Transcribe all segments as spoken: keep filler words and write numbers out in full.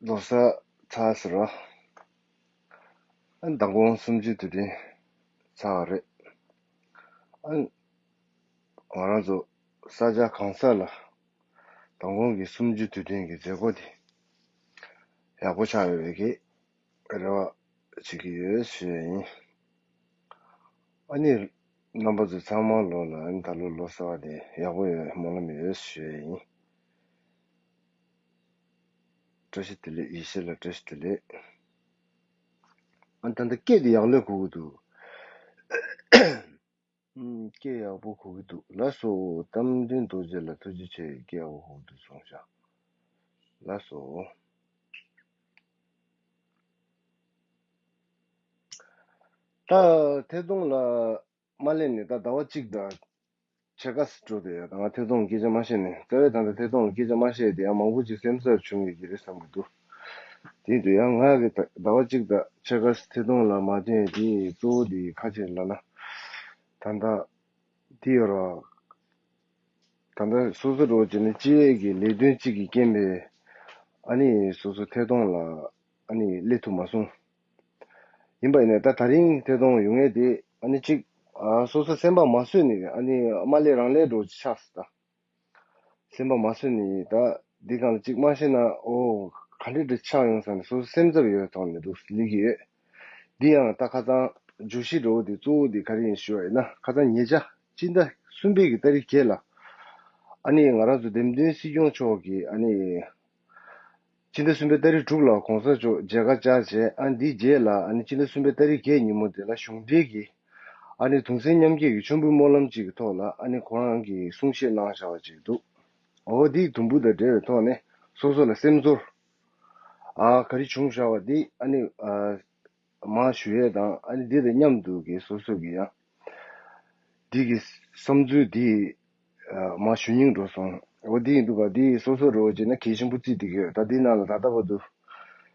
ལོ་གསར་ཚར་ཟེར་རོ། ཨ་མདང་དགོང་གསུམ་བཅུའི་དུས་དྲན་ཚར་བ་རེད། ཨ་ང་རང་ཚོ་ས་ཆ་གང་སར་ལ་མདང་དགོང་གི་གསུམ་བཅུའི་དུས་དྲན་གྱི་མཛད་སྒོ་དེ་ཡག་པོ་ཆགས་ཡོད་པའི་གི་རེ་བ་བྱེད་ཀྱི་ཡོད་ཞུ་ཡ་ཡིན། ཨ་ནི་རྣམ་པ་ཚོ་ཚང་མ་ལོ་ལ་ཨ་ནི་ད་ལོ་ལོ་གསར་བ་དེ་ཡག་པོ་ཡོད་སྨོན་ལམ་ཡོད་ཞུ་ཡ་ཡིན། བཀྲ་ཤིས་བདེ་ལེགས། ཡེ་ཤེས་ལགས་བཀྲ་ཤིས་བདེ་ལེགས། ཨ་ད་ལྟ་སྐད་དེ་ཡག་ལོས་གོ་གི་འདུག་ཨམ། སྐད་ཡག་པོ་གོ་གི་འདུག་ལགས་སོ། རྟ་མགྲིན་རྡོ་རྗེ་ལགས་ཐུགས་རྗེ་ཆེ། སྐད་ཡག་པོ་གོ་གི་འདུག་གསུངས་ཤག་ལགས་སོ། ད་ཐད་གཏོང་ལ་མ་སླེབས་ནས་ད་ཟླ་བ་གཅིག་དང་ཕྱེད་ཀ་ཙམ་འགྲོ་བསྡད་ཡོད། ད་ང་ཐད་གཏོང་སྐད་ཆ་མ་བཤད་ནས། རྩ་བའི་ད་ལྟ་ཐད་གཏོང་ལ་སྐད་ཆ་མ་བཤད་དེ་ཡང་མང་པོ་ཅིག་སེམས་འཚབ་བྱུང་ཡོད་ཀྱི་རེད་བསམ་གྱི་འདུག་དེ་དུས་ཡང་ང་གི་ད་ཟླ་བ་གཅིག་དང་ཕྱེད་ཀ་ཐད་གཏོང་ལ་མ་བསྟན་དེ་གཙོ་བོ་དེ་ཁ་ཕྱིར་ལབ་ན། ད་ལྟ་དེ་ཡོད་ར། ད་ལྟ་སོ་སོ་འགྲོ་བྱས་ནས་སྤྱི་ཡས་ཀྱི་ལས་དོན་གཅིག་གི་རྐྱེན་པས་ཨ་ནི་སོ་སོ་ཐད་གཏོང་ལ་ཨ་ནི་སླེབས་ཐུབ་མ་སོང་། ཡིན་པ་ཡིན་ནའི་ད་ད་རིང་ཐད་གཏོང་ཡོང་མཁན་དེ་ཨ་ནི་གཅིག་ཨ་སོ་སོ་སེམས་པ་མ་བཟོད་ནས་ཨ་ནི་མ་སླེབས་རང་སླེབས་འགྲོ་ཆགས་སོང་ད། སེམས་པ་མ་བཟོད་ནས་ད་འདི་སྒང་ལ་གཅིག་མ་ཤེས་ན་ཨོ་ག་འདྲ་འདྲ་ཆགས་ཡོང་ས་ནས་སོ་སོ་སེམས་འཚབ་ཡོད་ཐོག་ནས་འདུག་སླེབས་ཀྱི་ཡོད། འདི་ཡང་ད་ཁ་སང་བརྗོད་གཞི་འགྲོ་བ་འདི་གཙོ་བོ་འདི་ག་རེ་ཡིན་ཞུ་བ་ཡིན་ན། ཁ་སང་ཉེ་ཆར་སྤྱི་ཟླ་གསུམ་པའི་གི་ཏ་རིག་བརྒྱད་ལ་ཨ་ནི་ང་རང་ཚོ་འདེམས་ཐོན་སྲིད་སྐྱོང་མཆོག་གིས་ཨ་ནི་སྤྱི་ཟླ་གསུམ་པའི་ཏ་རིག་དྲུག་ལ་གོང་ས་མཆོག་མཇལ་ཁ་བཅར་བྱས། ཨ་འདིའི་རྗེས་ལ་ཨ་ནི་སྤྱི་ཟླ་གསུམ་པའི་ཏ་རིག་བརྒྱད་ཉིན་མོ་དེ་ལ་གཞུང་འབྲེལ་གྱི་ཨ་ནི་གདུང་སེམས་མཉམ་སྐྱེད་ཀྱི་མཆོད་འབུལ་སྨོན་ལམ་ཅིག་གི་ཐོག་ལ་ཨ་ནི་ཁོ་རང་གིས་གསུང་བཤད་གནང་བཞག་པ་ཅིག་འདུག་འོ་འདིའི་དུམ་བུ་དང་འབྲེལ་བའི་ཐོག་ནས་སོ་སོ་ལ་སེམས་ཚོར་ཨ་ག་རེ་བྱུང་བཞག་པ་འདི་ཨ་ནི་ཨ་མར་ཞུ་ཡས་དང་། ཨ་ནི་འདི་དང་མཉམ་དུ་གི་སོ་སོ་གི་ཡང་འདི་གི་བསམ་ཚུལ་འདི་ཨ་མར་ཞུ་སྙིང་འདོད་སོང་། འོ་འདི་ཡིན་འདུག་ག་འདི་སོ་སོ་རེ་བ་བྱས་ན་གལ་ཆེན་པོ་བརྩིས་བསྡད་ཀྱི་ཡོད། ད་འདི་ནང་ལ་ད་ལྟ་བར་དུ་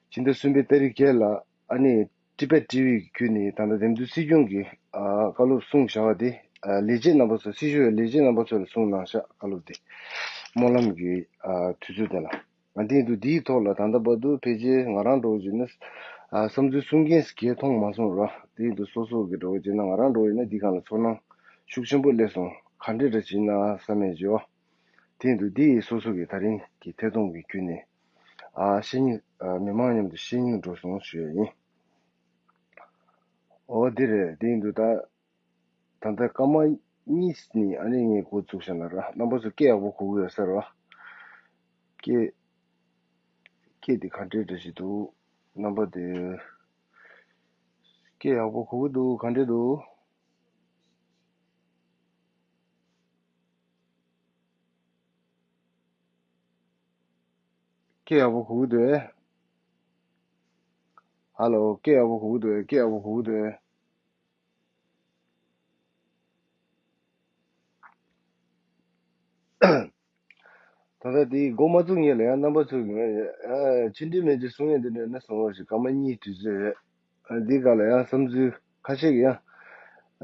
ཕྱི་ཟླ་གསུམ་པའི་ཏ་རིག་བརྒྱད་ལ་ཨ་ནི་ཊི་བེཊ་ཊི་ཝི་གི་བརྒྱུད་ནས་ད་ལྟ་འདེམས་ཐོན་སྲིད་སྐྱོང་གི་ཨ་བཀའ་སློབ་གསུངས་བཞག་པ་དེ་ཨ་ལས་བྱེད་རྣམ་པ་ཚོ་སྲི་ཞུ་བའི་ལས་བྱེད་རྣམ་པ་ཚོ་ལ་གསུངས་གནང་བཞག་བཀའ་སློབ་དེ་སྨོན་ལམ་གྱི་ཨ་དུས་ཚོད་དེ་ལ། ང་འདི་འདུག་འདིའི་ཐོག་ལ་ད་ལྟ་བར་དུ་ཕལ་ཆེར་ང་རང་འདྲ་བོ་བྱས་ན་ཨ་བསམ་ཚུལ་གསུང་མཁན་ཞིག་གང་མཐོང་མ་སོང་ར། འདི་འདུག་སོ་སོ་གི་འདྲ་བོ་བྱས་ན་ང་རང་འདྲ་བོ་ཡིན་ན་འདི་སྒང་ལ་ཚོར་སྣང་ཤུགས་ཆེན་པོ་སླེབས་སོང་། ག་འདྲ་འདྲ་བྱས་ན་བསམ་ཡས་བྱས་བ། དེ་འདུག་འདི་ཡིས་སོ་སོ་གི་ད་རིང་གི་ཐད་གཏོང་གི་བརྒྱུད་ནས་ཨ་ཤེས་སྙིང་ཨ་མི་མང་མཉམ་དུ་ཤེས་སྙིང་འདོད་སོང་ཞུ་ཡ་ཡིན། འོ་འདི་རེད། འདི་འདུག་ད་ད་ལྟ་སྐར་མ་གཉིས་ནས་ཨ་ནི་ངས་འགོ་བཙུགས་བཞག་ན་ར། རྣམ་པ་ཚོ་སྐད་ཡག་པོ་གོ་གི་ཡོད་ས་རེད་བ། སྐད་སྐད་འདི་ག་འདྲས་འདྲ་ཞིག་འདུག་རྣམ་པ་དེ་སྐད་ཡག་པོ་གོ་གི་འདུག་ག་འདྲས་འདུག་སྐད་ཡག་པོ་གོ་གི་འདུག་ཨེ། ཧ་ལོ། སྐད་ཡག་པོ་གོ་གི་འདུག་ཨེ། སྐད་ཡག་པོ་གོ་གི་འདུག་ཨེ། ད་ལྟ་དེ་འགོ་མ་བཙུགས་སྔོན་ལ་ཡང་རྣམ་པ་ཚོས་ཨ་ཕྱི་འབྲེལ་མེད་ཅེས་གསུང་ཡས་དེ་འདྲ་ཡོད་ན་གསུང་རོགས་ཞེས། སྐར་མ་གཉིས་དུས་ཚོད་རེད། ཨ་འདི་ག་ལ་ཡང་བསམ་ཚུལ་ཁ་ཤས་ཀྱི་ཡང་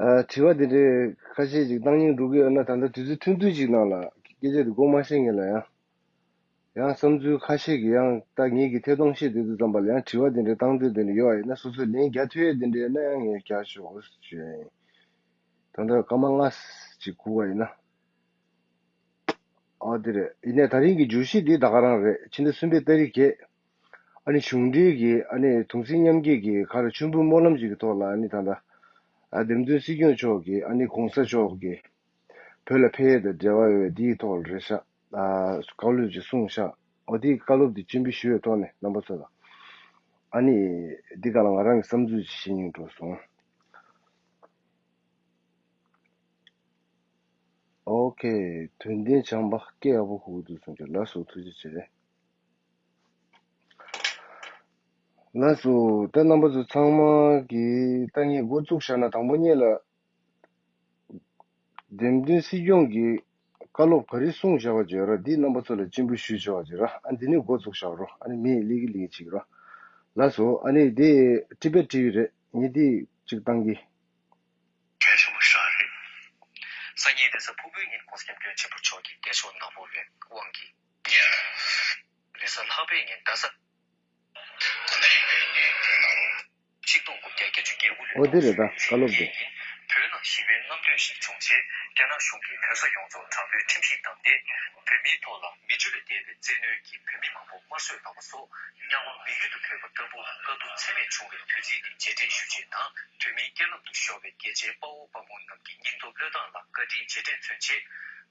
ཨ་དྲི་བ་དེ་འདྲའི་ཁ་ཤས་ཅིག་བཏང་སྙིང་འདོད་ཀྱི་ཡོད་ན། ད་ལྟ་དུས་ཚོད་ཐུང་ཐུང་ཅིག་ནང་ལ་སྐད་ཆ་དེ་འགོ་མ་བཤད་སྔོན་ལ་ཡང་ཡང་བསམ་ཚུལ་ཁ་ཤས་ཀྱི་ཡང་ད་ངེད་ཀྱི་ཐད་གཏོང་བཤད་དུས་དུས་ཙམ་པ་ལ་ཡང་དྲི་བ་དེ་འདྲ་བཏང་འདོད་དེ་འདྲ་ཡོད་པ་ཡིན་ན། སོ་སོས་ལན་རྒྱག་ཐུབ་ཡས་དེ་འདྲ་ཡོད་ན་ཡང་ངས་རྒྱག་ཆོག་ཞུ་ཡ་ཡིན། ད་ལྟ་སྐར་མ་ལྔ་ཅིག་སྒུག་པ་ཡིན་ན། ཨ་དེ་རེད། ཡིན་ནའི་ད་རིང་གི་བརྗོད་གཞི་འདི་ད་ག་རང་རེད། ཕྱི་ཟླ་གསུམ་པའི་ཏ་རིག་བརྒྱད། ཨ་ནི་གཞུང་འབྲེལ་གྱི་ཨ་ནི་གདུང་སེམས་མཉམ་སྐྱེད་ཀྱི་ག་རེ་མཆོད་འབུལ་སྨོན་ལམ་ཞིག་གི་ཐོག་ལ། ཨ་ནི་ད་ལྟ་ཨ་འདེམས་ཐོན་སྲིད་སྐྱོང་མཆོག་གིས་ཨ་ནི་གོང་ས་མཆོག་གིས་བོད་ལ་ཕེབས་ཡས་དང་འབྲེལ་བ་ཡོད་པའི་འདིའི་ཐོག་ལ་རེད་ཤག་ཨ་བཀའ་སློབ་ཅིག་གསུངས་ཤག་འོ་དེའི་བཀའ་སློབ་དེ་སྤྱན་འབུལ་ཞུ་བའི་ཐོག་ནས་རྣམ་པ་ཚོ་ལ་ཨ་ནི་འདི་ག་ལ་ང་རང་གི་བསམ་ཚུལ་ཅིག་བཤད་སྙིང་འདོད་སོང་། ཨོ་ཁེ། དོན་ལྡན་བྱམས་པ་སྐད་ཡག་པོ་གོ་གི་འདུག་གསུངས་ཀྱི། ལགས་སོ། ཐུགས་རྗེ་ཆེ། ལགས་སོ། ད་རྣམ་པ་ཚོ་ཚང་མ་གིས་ད་ངས་འགོ་བཙུགས་བཞག་ན། དང་པོ་ཉིད་ལ་འདེམས་ཐོན་སྲིད་སྐྱོང་གི་བཀའ་སློབ་ག་རེ་གསུངས་བཞག་པ་བརྗོད་ར། འདི་རྣམ་པ་ཚོ་ལ་སྤྱན་འབུལ་ཞུས་བྱས་པ་བརྗོད་ར། ཨ་འདི་ནས་འགོ་བཙུགས་བཞག་རོ། ཨ་ནི་མི་ལི་གི་ལི་གི་ཅིག་ར། ལགས་སོ། ཨ་ནི་དེ་ཊི་བེཊ་ཊི་ཝི་རེད། ངས་དེ་ཅིག་བཏང་གི། གལ་ཆེན་པོ་ཞིག་རེད། སང་ཉིན་རེས་གཟའ་ཕུར་བུའི་ཉིན་༸གོང་ས་༸སྐྱབས་མགོན་ཆེན་པོ་མཆོག་གི་སྐྱབས་མཆོག་ནག་པོ་བའི་དབང་གིས། རེས་གཟའ་ལྷག་པའི་ཉིན་རྡ་ས། འོ་དེ་རེད་ད་བཀའ་སློབ་དེ། བོད་ནང་ཞི་བའི་རྔམ་སྟོན་ཞིག་བྱུང་རྗེས་རྒྱ་ནག་གཞུང་གིས་བོད་ས་ཡོངས་རྫོགས་དྲག་པོའི་ཁྲིམས་ཞིག་བསྡམས་ཏེ། བོད་མིའི་ཐོག་ལ་མི་རྒྱུ་ལས་འདས་པའི་བཙན་གནོན་གྱིས་བོད་མི་མང་པོ་དམར་གསོད་བཏང་བ་སོགས་དམྱལ་བ་མི་ཡུལ་དུ་འབོད་པ་ལྟ་བུ་དཀའ་སྡུག་ཚད་མེད་བྱུང་བའི་དུས་ཚིགས་འདི་རྗེས་དྲན་ཞུ་ཆེད་དང་། བོད་མིའི་རྐྱེན་ལམ་དུ་ཤོར་བའི་རྒྱལ་གཅེས་དཔའ་བོ་དཔའ་མོ་རྣམས་ཀྱི་སྙིང་སྟོབས་བློས་བཏང་ལ་བཀའ་དྲིན་རྗེས་དྲན་མཚོན་ཆེད།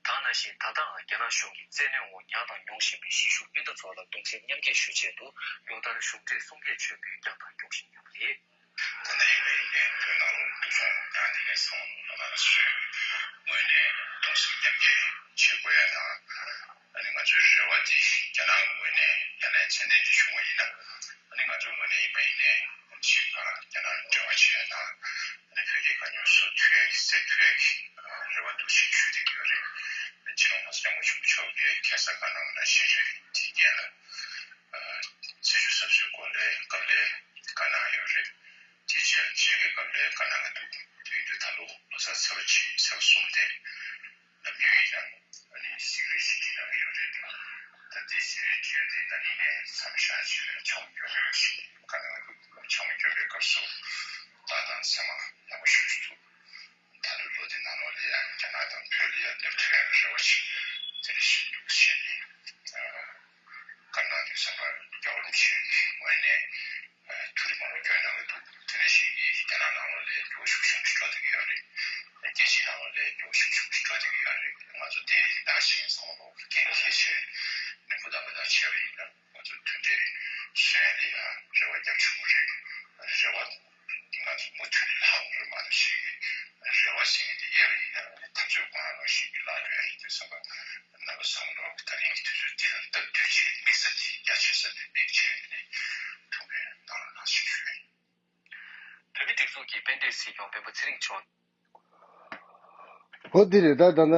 དེ་ནང་བཞིན་ད་ལྟའང་རྒྱ་ནག་གཞུང་གིས་བཙན་གནོན་འོག་མྱངས་དང་མྱོང་བཞིན་པའི་གཞིས་བཞུགས་སྤུན་ཟླ་ཚོ་ལ་གདུང་སེམས་མཉམ་སྐྱེད་ཞུ་ཆེད་དུ། ལོ་ལྟར་གཞུང་འབྲེལ་གསུང་སྐད་བྱོན་འབུལ་བསྐྱངས་དང་སྐྱོང་བཞིན་ཡོད་པ་རེད། ད་ལྟ་ཡིན་པའི་ཡིན་ནའི་བོད་ནང་ལ་འདུ་སོང་ཡང་དེ་གའི་སོང་ལ་ང་ཚོས་ངོས་ནས་གདུང་སེམས་མཉམ་སྐྱེད་བྱེད་དགོས་ཡ་དང་། ཨ་ནི་ང་ཚོའི་རེ་བ་འདི་རྒྱ་ནག་གི་ངོས་ནས་ཡ་ལན་ཚད་ལྡན་ཅིག་བྱུང་བ་ཡིན་ན། ཨ་ནི་ང་ཚོའི་ངོས་ནས་ཡིན་པ་ཡིན་ནའི་ཕྱིར་ཕར་རྒྱ་ནག་ལ་འབྲེལ་བ་བྱེད་ཡ་དང་། ཨ་ནི་བོད་ཀྱི་དཀའ་རྙོག་བཟོ་ཐུབ་ཡ་གི་སེལ་ཐུབ་ཡ་གི་རེ་བ་འདུ་ཤེས་ཞུ་བསྡད་ཀྱི་ཡོད་རེད། སྤྱི་ནོར་༸གོང་ས་༸སྐྱབས་མགོན་ཆེན་པོ་མཆོག་གིས་ཁ་སང་བཀའ་གནང་བ་ནང་བཞིན་རེད། དེའི་རྐྱེན་ལ་ཚེས་བཅུ་གསར་བཟོའི་སྐོར་ལ་སྐབས་ལ་བཀའ་གནང་ཡོད་རེད། དེ་རྗེས་ལ་རྗེས་ཀྱི་སྐབས་ལ་བཀའ་གནང་གི་འདུག་དེ་ཡིན་དུས་ད་ལོ་ལོ་གསར་ཚེས་པ་གཅིག་ཚེས་པ་གསུམ་དེ་ནམ་རྒྱུན་ཡིན་ན་ཨ་ནི་གཟིགས་རེས་ཤིག་བྱེད་གནང་གི་ཡོད་རེད། ད་ལྟའི་གཟིགས་རེས་བྱེད་ཡ་དེ་ན་ནིང་ནས་མཚམས་བཞག་བྱས་ནས་འཆམ་འགྱོད་རེ་ཞིག་བཀའ་གནང་གི་འདུག་འཆམ་འགྱོད་པའི་སྐབས་སུ་ད་དང་སེམས་པ་ཡག་པོ་ཞིག་འདུག་ད་ལོ་ལོ་དེ་ནང་ལོགས་ལ་ཡང་རྒྱ་ནག་དང་བོད་ལ་ཡང་སླེབས་ཐུབ་ཡག་རེ་བ་ཞིག་དེ་འདྲ་ཞིག་འདུག་བྱས་ནས་བཀའ་གནང་དུས་ཙམ་པར་རྒྱལ་བ་རིན་པོ་ཆེའི་ངོས་ནས་ཐུགས་རེ་མང་པོ་བསྐྱོན་གནང་གི་འདུག་དེ་ནང་བཞིན་གྱི་རྒྱ་ནག་ནང་ལོགས་ལ་འགྱུར་བ་ཤུགས་ཆེན་པོ་ཞིག་འགྲོ་བསྡད་ཀྱི་ཡོད་རེད། རྒྱལ་སྤྱིའི་ནང་ལོགས་ལ་འགྱུར་བ་ཤུགས་ཆེན་པོ་ཞིག་འགྲོ་བསྡད་ཀྱི་ཡོད་རེད། ང་ཚོ་དེ་ལྟ་བཞིན་བསམ་བློ་འགན་འཁྱེར་བྱས་ནས་འབུ་རྟགས་པ་དང་བྱས་པ་ཡིན་ན། ང་ཚོ་མཐུན་སྒྲིལ་སོན་ཡ་ལ་ཡང་རེ་བ་རྒྱ་ཆེན་པོ་རེད། རེ་བ་ང་ཚོ་མུ་མཐུད་ནས་ལྷག་དགོས་རེད་མ་གཏོགས་ཞིག་གི་རེ་བ་ཟེར་མཁན་དེ་ཡོད་པ་ཡིན་ན་འཐབ་རྩོད་ཁོ་རང་རང་བཞིན་གྱི་ལྷག་འགྲོ་ཡ་ཡིན་དུས་ཙམ་པ་རྣམ་པ་ཚོ་ད་རིང་གི་དུས་ཚོད་འདི་ལ་སྟབས་བསྟུན་བྱས་དམིགས་ས་དེ་རྒྱ་ཆེ་ས་དེ་དམིགས་བྱས་ནས་ཐུགས་ཕན་གནང་རོགས་གནང་ཞེས་ཞུ་ཡ་ཡིན། བོད་མིའི་སྒྲིག་འཛུགས་ཀྱི་དཔལ་ལྡན་སྲིད་སྐྱོང་སྤེན་པ་ཚེ་རིང་མཆོག་འོ་དེ་རེད། ད་ད་ལྟ་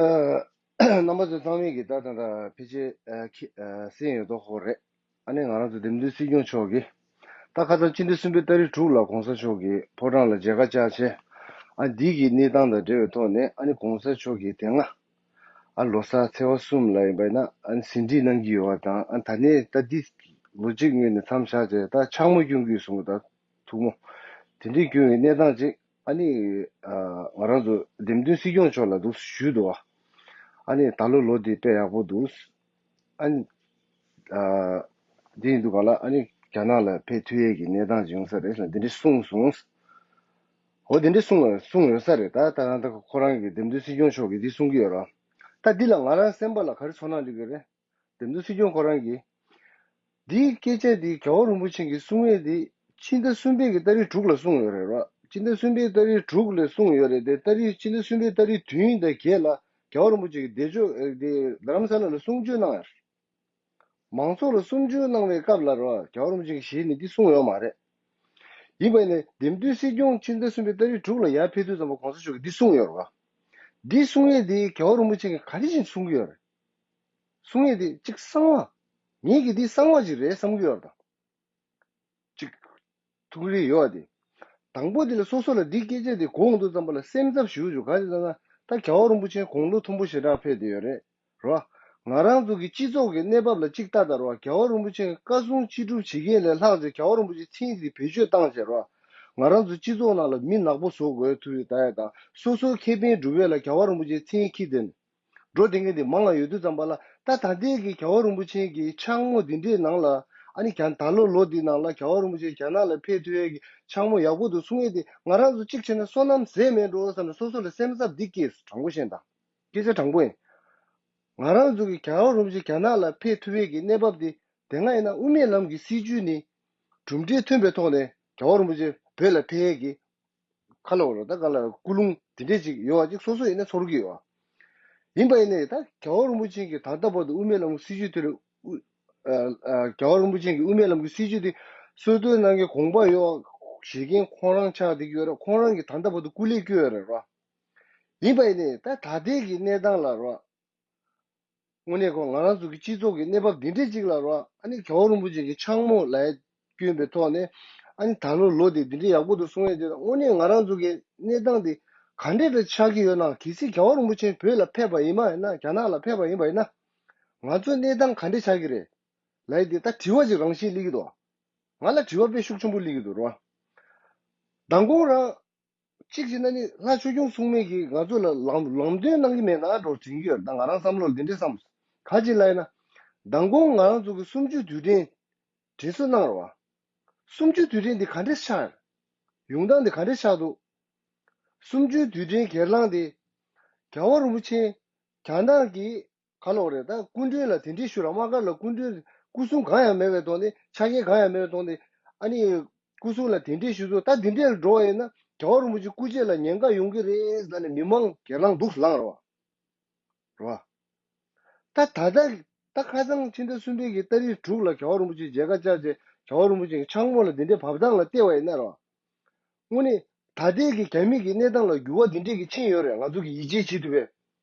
རྣམ་པ་ཚོ་ཚང་མས་ཀྱི་ད་ད་ད་ཕལ་ཆེར་ཨ་ཁྱི་ཨ་གསན་ཡོད་མདོག་ཁོ་རེད། ཨ་ནི་ང་རང་ཚོ་འདེམས་ཐོན་སྲིད་སྐྱོང་མཆོག་གིས་ད་ཁ་སང་སྤྱི་ཟླ་གསུམ་པའི་ཏ་རིག་དྲུག་ལ་གོང་ས་མཆོག་གིས་ཕོ་བྲང་ལ་མཇལ་ཁ་བཅར་བྱས། ཨ་འདི་གི་གནས་སྟངས་དང་འབྲེལ་བའི་ཐོག་ནས་ཨ་ནི་གོང་ས་མཆོག་གིས་དེ་སྔ་ཨ་ལོ་གསར་ཚེས་པ་གསུམ་ལ་ཡིན་པ་ཡིན་ན་ཨ་ནི་ཟིན་བྲིས་གནང་གི་ཡོད་པ་དང་། ཨ་ད་ནས་ད་འདི་ལོ་གཅིག་སྔོན་ནས་མཚམས་བཞག་བྱས་ད་འཕྱག་མོ་སྐྱོན་གྱི་གསུང་གི་ད་ཐུགས་མོ་དེ་འདྲའི་སྐྱོན་གྱི་གནས་སྟངས་ཅིག་ཨ་ནི་ཨ་ང་རང་ཚོ་འདེམས་ཐོན་སྲིད་སྐྱོང་མཆོག་ལ་འདུག་ཞུས་འདུག་ཨ་ནི་ད་ལོ་ལོ་འདི་དཔེ་ཡག་པོ་འདུག་ཨ་ནི་ཨ་འདི་ཡིན་དུས་གང་ལ་ཨ་ནི་རྒྱ་ནག་ལ་ཕེབས་ཐུབ་ཡས་ཀྱི་གནས་སྟངས་ཅིག་ཡོང་ས་རེད་ཟེར་འདི་འདྲ་གསུངས་སོང་། འོ་འདི་འདྲ་གསུངས་གསུངས་ཡོད་ས་རེད། ད་ད་ད་ཁོ་རང་གི་འདེམས་ཐོན་སྲིད་སྐྱོང་མཆོག་གིས་འདི་གསུང་གི་ཡོད་ར། ད་འདི་ལ་ང་རང་སེམས་པ་ལ་ག་རེ་ཚོར་སྣང་འདྲི་གི་རེད། འདེམས་ཐོན་སྲིད་སྐྱོང་ཁོ་རང་གིས། འདིའི་སྐད་ཆ་འདི་རྒྱལ་བ་རིན་པོ་ཆེ་གིས་གསུང་ཡས་འདི་ཕྱི་ཟླ་གསུམ་པའི་གི་ཏ་རིག་དྲུག་ལ་གསུངས་ཡོད་རེད་ར། ཕྱི་ཟླ་གསུམ་པའི་ཏ་རིག་དྲུག་ལ་གསུངས་ཡོད་རེད་དེ། ཏ་རིག་ཕྱི་ཟླ་གསུམ་པའི་ཏ་རིག་བདུན་དང་བརྒྱད་ལ་རྒྱལ་བ་རིན་པོ་ཆེ་གིས་བདེ་མཆོག་ཨེ་དེ་རྡ་རམ་ས་ལ་ལ་གསུང་ཆོས་གནང་ཡོད་རེད། མང་ཚོགས་ལ་གསུང་ཆོས་གནང་བའི་སྐབས་ལ་ར་རྒྱལ་བ་རིན་པོ་ཆེ་གི་ཞལ་ནས་འདི་གསུངས་ཡོད་མ་རེད། ཡིན་པ་ཡིན་ནའི་འདེམས་ཐོན་སྲིད་སྐྱོང་ཕྱི་ཟླ་གསུམ་པའི་ཏ་རིག་དྲུག་ལ་ཡར་ཕེབས་དུས་ཙམ་པ་གོང་ས་མཆོག་གིས་འདི་གསུངས་ཡོད་རེད་བ། འདི་གསུང་ཡས་འདི་རྒྱལ་བ་རིན་པོ་ཆེ་གིས་ག་འདྲ་ཞིག་གསུང་གི་ཡོད་རེད། གསུང་ཡས་འདི་གཅིག་གསང་བ། ངེད་ཀྱིས་འདི་གསང་བ་ཅིག་རེད་བསམ་གི་ཡོད་རེད་ད། གཅིག་ཐུགས་རེ་ཡོད་དེ། དང་པོ་དེ་ལ་སོ་སོ་ལ་འདི་སྐད་ཆ་དེ་གོ་འོང་དུས་ཙམ་པ་ལ་སེམས་འཚབ་ཞུ་རྒྱུ་ག་རེ་ལབ་ན། ད་རྒྱལ་བ་རིན་པོ་ཆེ་དགུང་ལོ་མཐོན་པོ་ཞེ་དྲག་ཕེབས་བསྡད་ཡོད་རེད། རོ། ང་རང་ཚོ་གི་སྤྱི་ཚོགས་ཀྱི་གནས་བབ་ལ་གཅིག་ལྟ་དང་རོ། རྒྱལ་བ་རིན་པོ་ཆེ་གི་བཀའ་གསུང་ཅི་སྒྲུབ་བྱེད་མཁན་ལས་ལྷག་ཅིག་རྒྱལ་བ་རིན་པོ་ཆེའི་མཚན་དེ་བེད་སྤྱོད་བཏང་བྱས་རོ། ང་རང་ཚོ་སྤྱི་ཚོགས་ནང་ལ་མི་ནག་པོ་བཟོ་དགོས་ཐུབ་ཡོད་ད་ཡ་དང་། སོ་སོའི་ཁེ་ཕན་སྒྲུབ་ཡས་ལ་རྒྱལ་བ་རིན་པོ་ཆེའི་མཚན་ཁྱི་དེ་ནི། འགྲོ་དེ་འདྲ་དེ་མང་ང་ཡོད་དུས་ཙམ་པ་ལ། ད་ད་ལྟའི་གི་རྒྱལ་བ་རིན་པོ་ཆེ་གི་འཕྱག་མོ་འདི་འདྲའི་ནང་ལ། ཨ་ནི་རྒྱ་ད་ལོ་ལོ་འདི་ནང་ལ་རྒྱལ་བ་རིན་པོ་ཆེ་རྒྱ་ནག་ལ་ཕེབས་ཐུབ་ཡས་ཀྱི་འཕྱག་མོ་ཡག་པོ་འདུག་གསུང་ཡས་དེ་ང་རང་ཚོ་གཅིག་བྱས་ན་བསོད་ནམས་ཟད་མེད་འགྲོ་བསམ་ནས་སོ་སོ་ལ་སེམས་འཚབ་འདི་སྐྱེས་སོང་། དྲང་པོ་བཤད་ན་ད། སྐད་ཆ་དྲང་པོ་ཡིན། ང་རང་ཚོ་གི་རྒྱལ་བ་རིན་པོ་ཆེ་རྒྱ་ནག་ལ་ཕེབས་ཐུབ་ཡས་ཀྱི་གནས་བབ་འདི་དེ་སྔ་ཡིན་ན་དབུ་མའི་ལམ་གྱི་སྲིད་བྱུས་ནི་གྲུབ་འབྲས་ཐོན་པའི་ཐོག་ནས་རྒྱལ་བ་རིན་པོ་ཆེ་བོད་ལ་ཕེབས་ཡས་ཀྱི་ཁ་ལོ་རོ་ད་ག་ལ་ཀུན་སློང་དེ་འདྲས་ཅིག་ཡོད་པ་ཅིག་སོ་སོ་ཡིན་ན་ཚོར་གྱི་ཡོད། ཡིན་པ་ཡིན་ནའི་ད་རྒྱལ་བ་རིན་པོ་ཆེ་གིས་ད་ལྟ་བར་དུ་དབུ་མའི་ལམ་གྱི་སྲིད་བྱུས་དེ་ལ་དབུ་ཨ་ཨ་རྒྱལ་བ་རིན་པོ་ཆེ་གིས་དབུ་མའི་ལམ་གྱི་སྲིད་བྱུས་དེ་སྲོལ་གཏོད་གནང་མཁན་དགོངས་པ་ཡོད་བཞེས་མཁན་ཁོང་རང་ཆགས་བསྡད་ཀྱི་ཡོད་རེད། ཁོང་རང་གིས་ད་ལྟ་བར་དུ་སྐུ་ལས་བསྐྱོན་ཡོད་རེད་རོ། ཡིན་པ་ཡིན་ནའི་ད་ད་ལྟའི་གི་གནས་སྟངས་ལ་རོ། དངོས་གནས་ཁོ་ང་རང་ཚོ་གི་སྤྱི་ཚོགས་ཀྱི་གནས་བབ་འདི་འདྲས་ཅིག་ལ་རོ། ཨ་ནི་རྒྱལ་བ་རིན་པོ་ཆེ་གི་འཕྱག་མོ་ལ་བསྐྱོན་པའི་ཐོག་ནས། ཨ་ནི་ད་ལོ་ལོ་དེ་འདི་འདྲས་ཡག་པོ་འདུག་གསུང་ཡས་དེ་དངོས་གནས་ང་རང་ཚོ་གི་གནས་སྟངས་དེ་ག་འདྲས་རེ་ཆགས་ཀྱི་ཡོད་ན། གལ་སྲིད་རྒྱལ་བ་རིན་པོ་ཆེ་བོད་ལ་ཕེབས་པ་ཡིན་པ་ཡིན་ན། རྒྱ་ནག་ལ་ཕེབས་པ་ཡིན་པ་ཡིན་ན། ང་ཚོའི་གནས་སྟངས་ག་འདྲས་ཆགས་ཀྱི་རེད་ལབ་ཡས་དེ་ད་དྲི་བ་ཅིག་རང་བཞིན་སླེབས་ཀྱི་འདུག་ང་ལ་དྲི་བ་དཔེ་ཤུགས་ཆེན་པོ་སླེབས་ཀྱི་འདུག་རོ། མདང་དགོང་རང་ གཅིག་བྱས་ན་ནི་ལྷ་ཆོས་སྐྱོང་སྲུང་མས་ཀྱིས་ང་ཚོ་ལ་ལམ་ལམ་སྟོན་གནང་གི་མེད་ན་འགྲོ་དྲན་གྱི་ཡོད། ད་ང་རང་བསམ་བློ་ལ་འདི་འདྲས་བསམ། ག་ཅི་ལབ་ཡིན་ན། མདང་དགོང་ང་རང་ཚོ་གི་གསུམ་བཅུའི་དུས་དྲན་དྲན་གསོ་གནང་རོགས། གསུམ་བཅུའི་དུས་དྲན་འདི་ག་འདྲས་ཆགས། ཡོང་སྟངས་འདི་ག་འདྲས་ཆགས་འདུག་གསུམ་བཅུའི་དུས་དྲན་སྒེར་ལངས་འདི། རྒྱལ་བ་རིན་པོ་ཆེ་རྒྱ་ནག་གི་ག་ལོག་རེད། ད་སྐུ་མགྲོན་ལ་དེ་འདྲས་ཞུ་ར། དམག་སྒར་ལ་སྐུ་མགྲོན་སྐུ་སྲུང་གང་ཡང་མེད་པའི་ཐོག་ནས། ཆ་རྐྱེན་གང་ཡང་མེད་པའི་ཐོག་ནས། ཨ་ནི་སྐུ་སྲུང་ལ་དེ་འདྲས་ཞུ་ཚུལ། ད་དེ་འདྲས་ལ་འགྲོ་བ་ཡིན་ན་རྒྱལ་བ་རིན་པོ་ཆེ་སྐུ་མཆེད་ལ་ཉེན་ཁ་ཡོང་གི་རེད་ཟེར་ནས་མི་མང་སྒེར་ལངས་འདུག་ལངས་རོགས། རོ། ད་ད་ལྟ་ད་ཁ་སང་ཕྱི་ཟླ་གསུམ་པའི་གི་ཏ་རིག་དྲུག་ལ་རྒྱལ་བ་རིན་པོ་ཆེ་མཇལ་ཁ་བཅར་བྱས། རྒྱལ་བ་རིན་པོ་ཆེ་གི་ཕྱག་མོ་ལ་འདི་འདྲའི་བབས་སྟངས་ལ་བལྟས་པ་ཡིན་ན་རོ། དངོས་གནས་ད་ལྟའི་གི་རྒྱ་མི་གི་གནས་སྟངས་ལ་འགྱུར་བ་འདི་འདྲའི་གི་ཕྱིན་ཡོད་རེད། ང་ཚོ་གི་ཡིད་ཆེས་བྱེད་ཐུབ་པའི།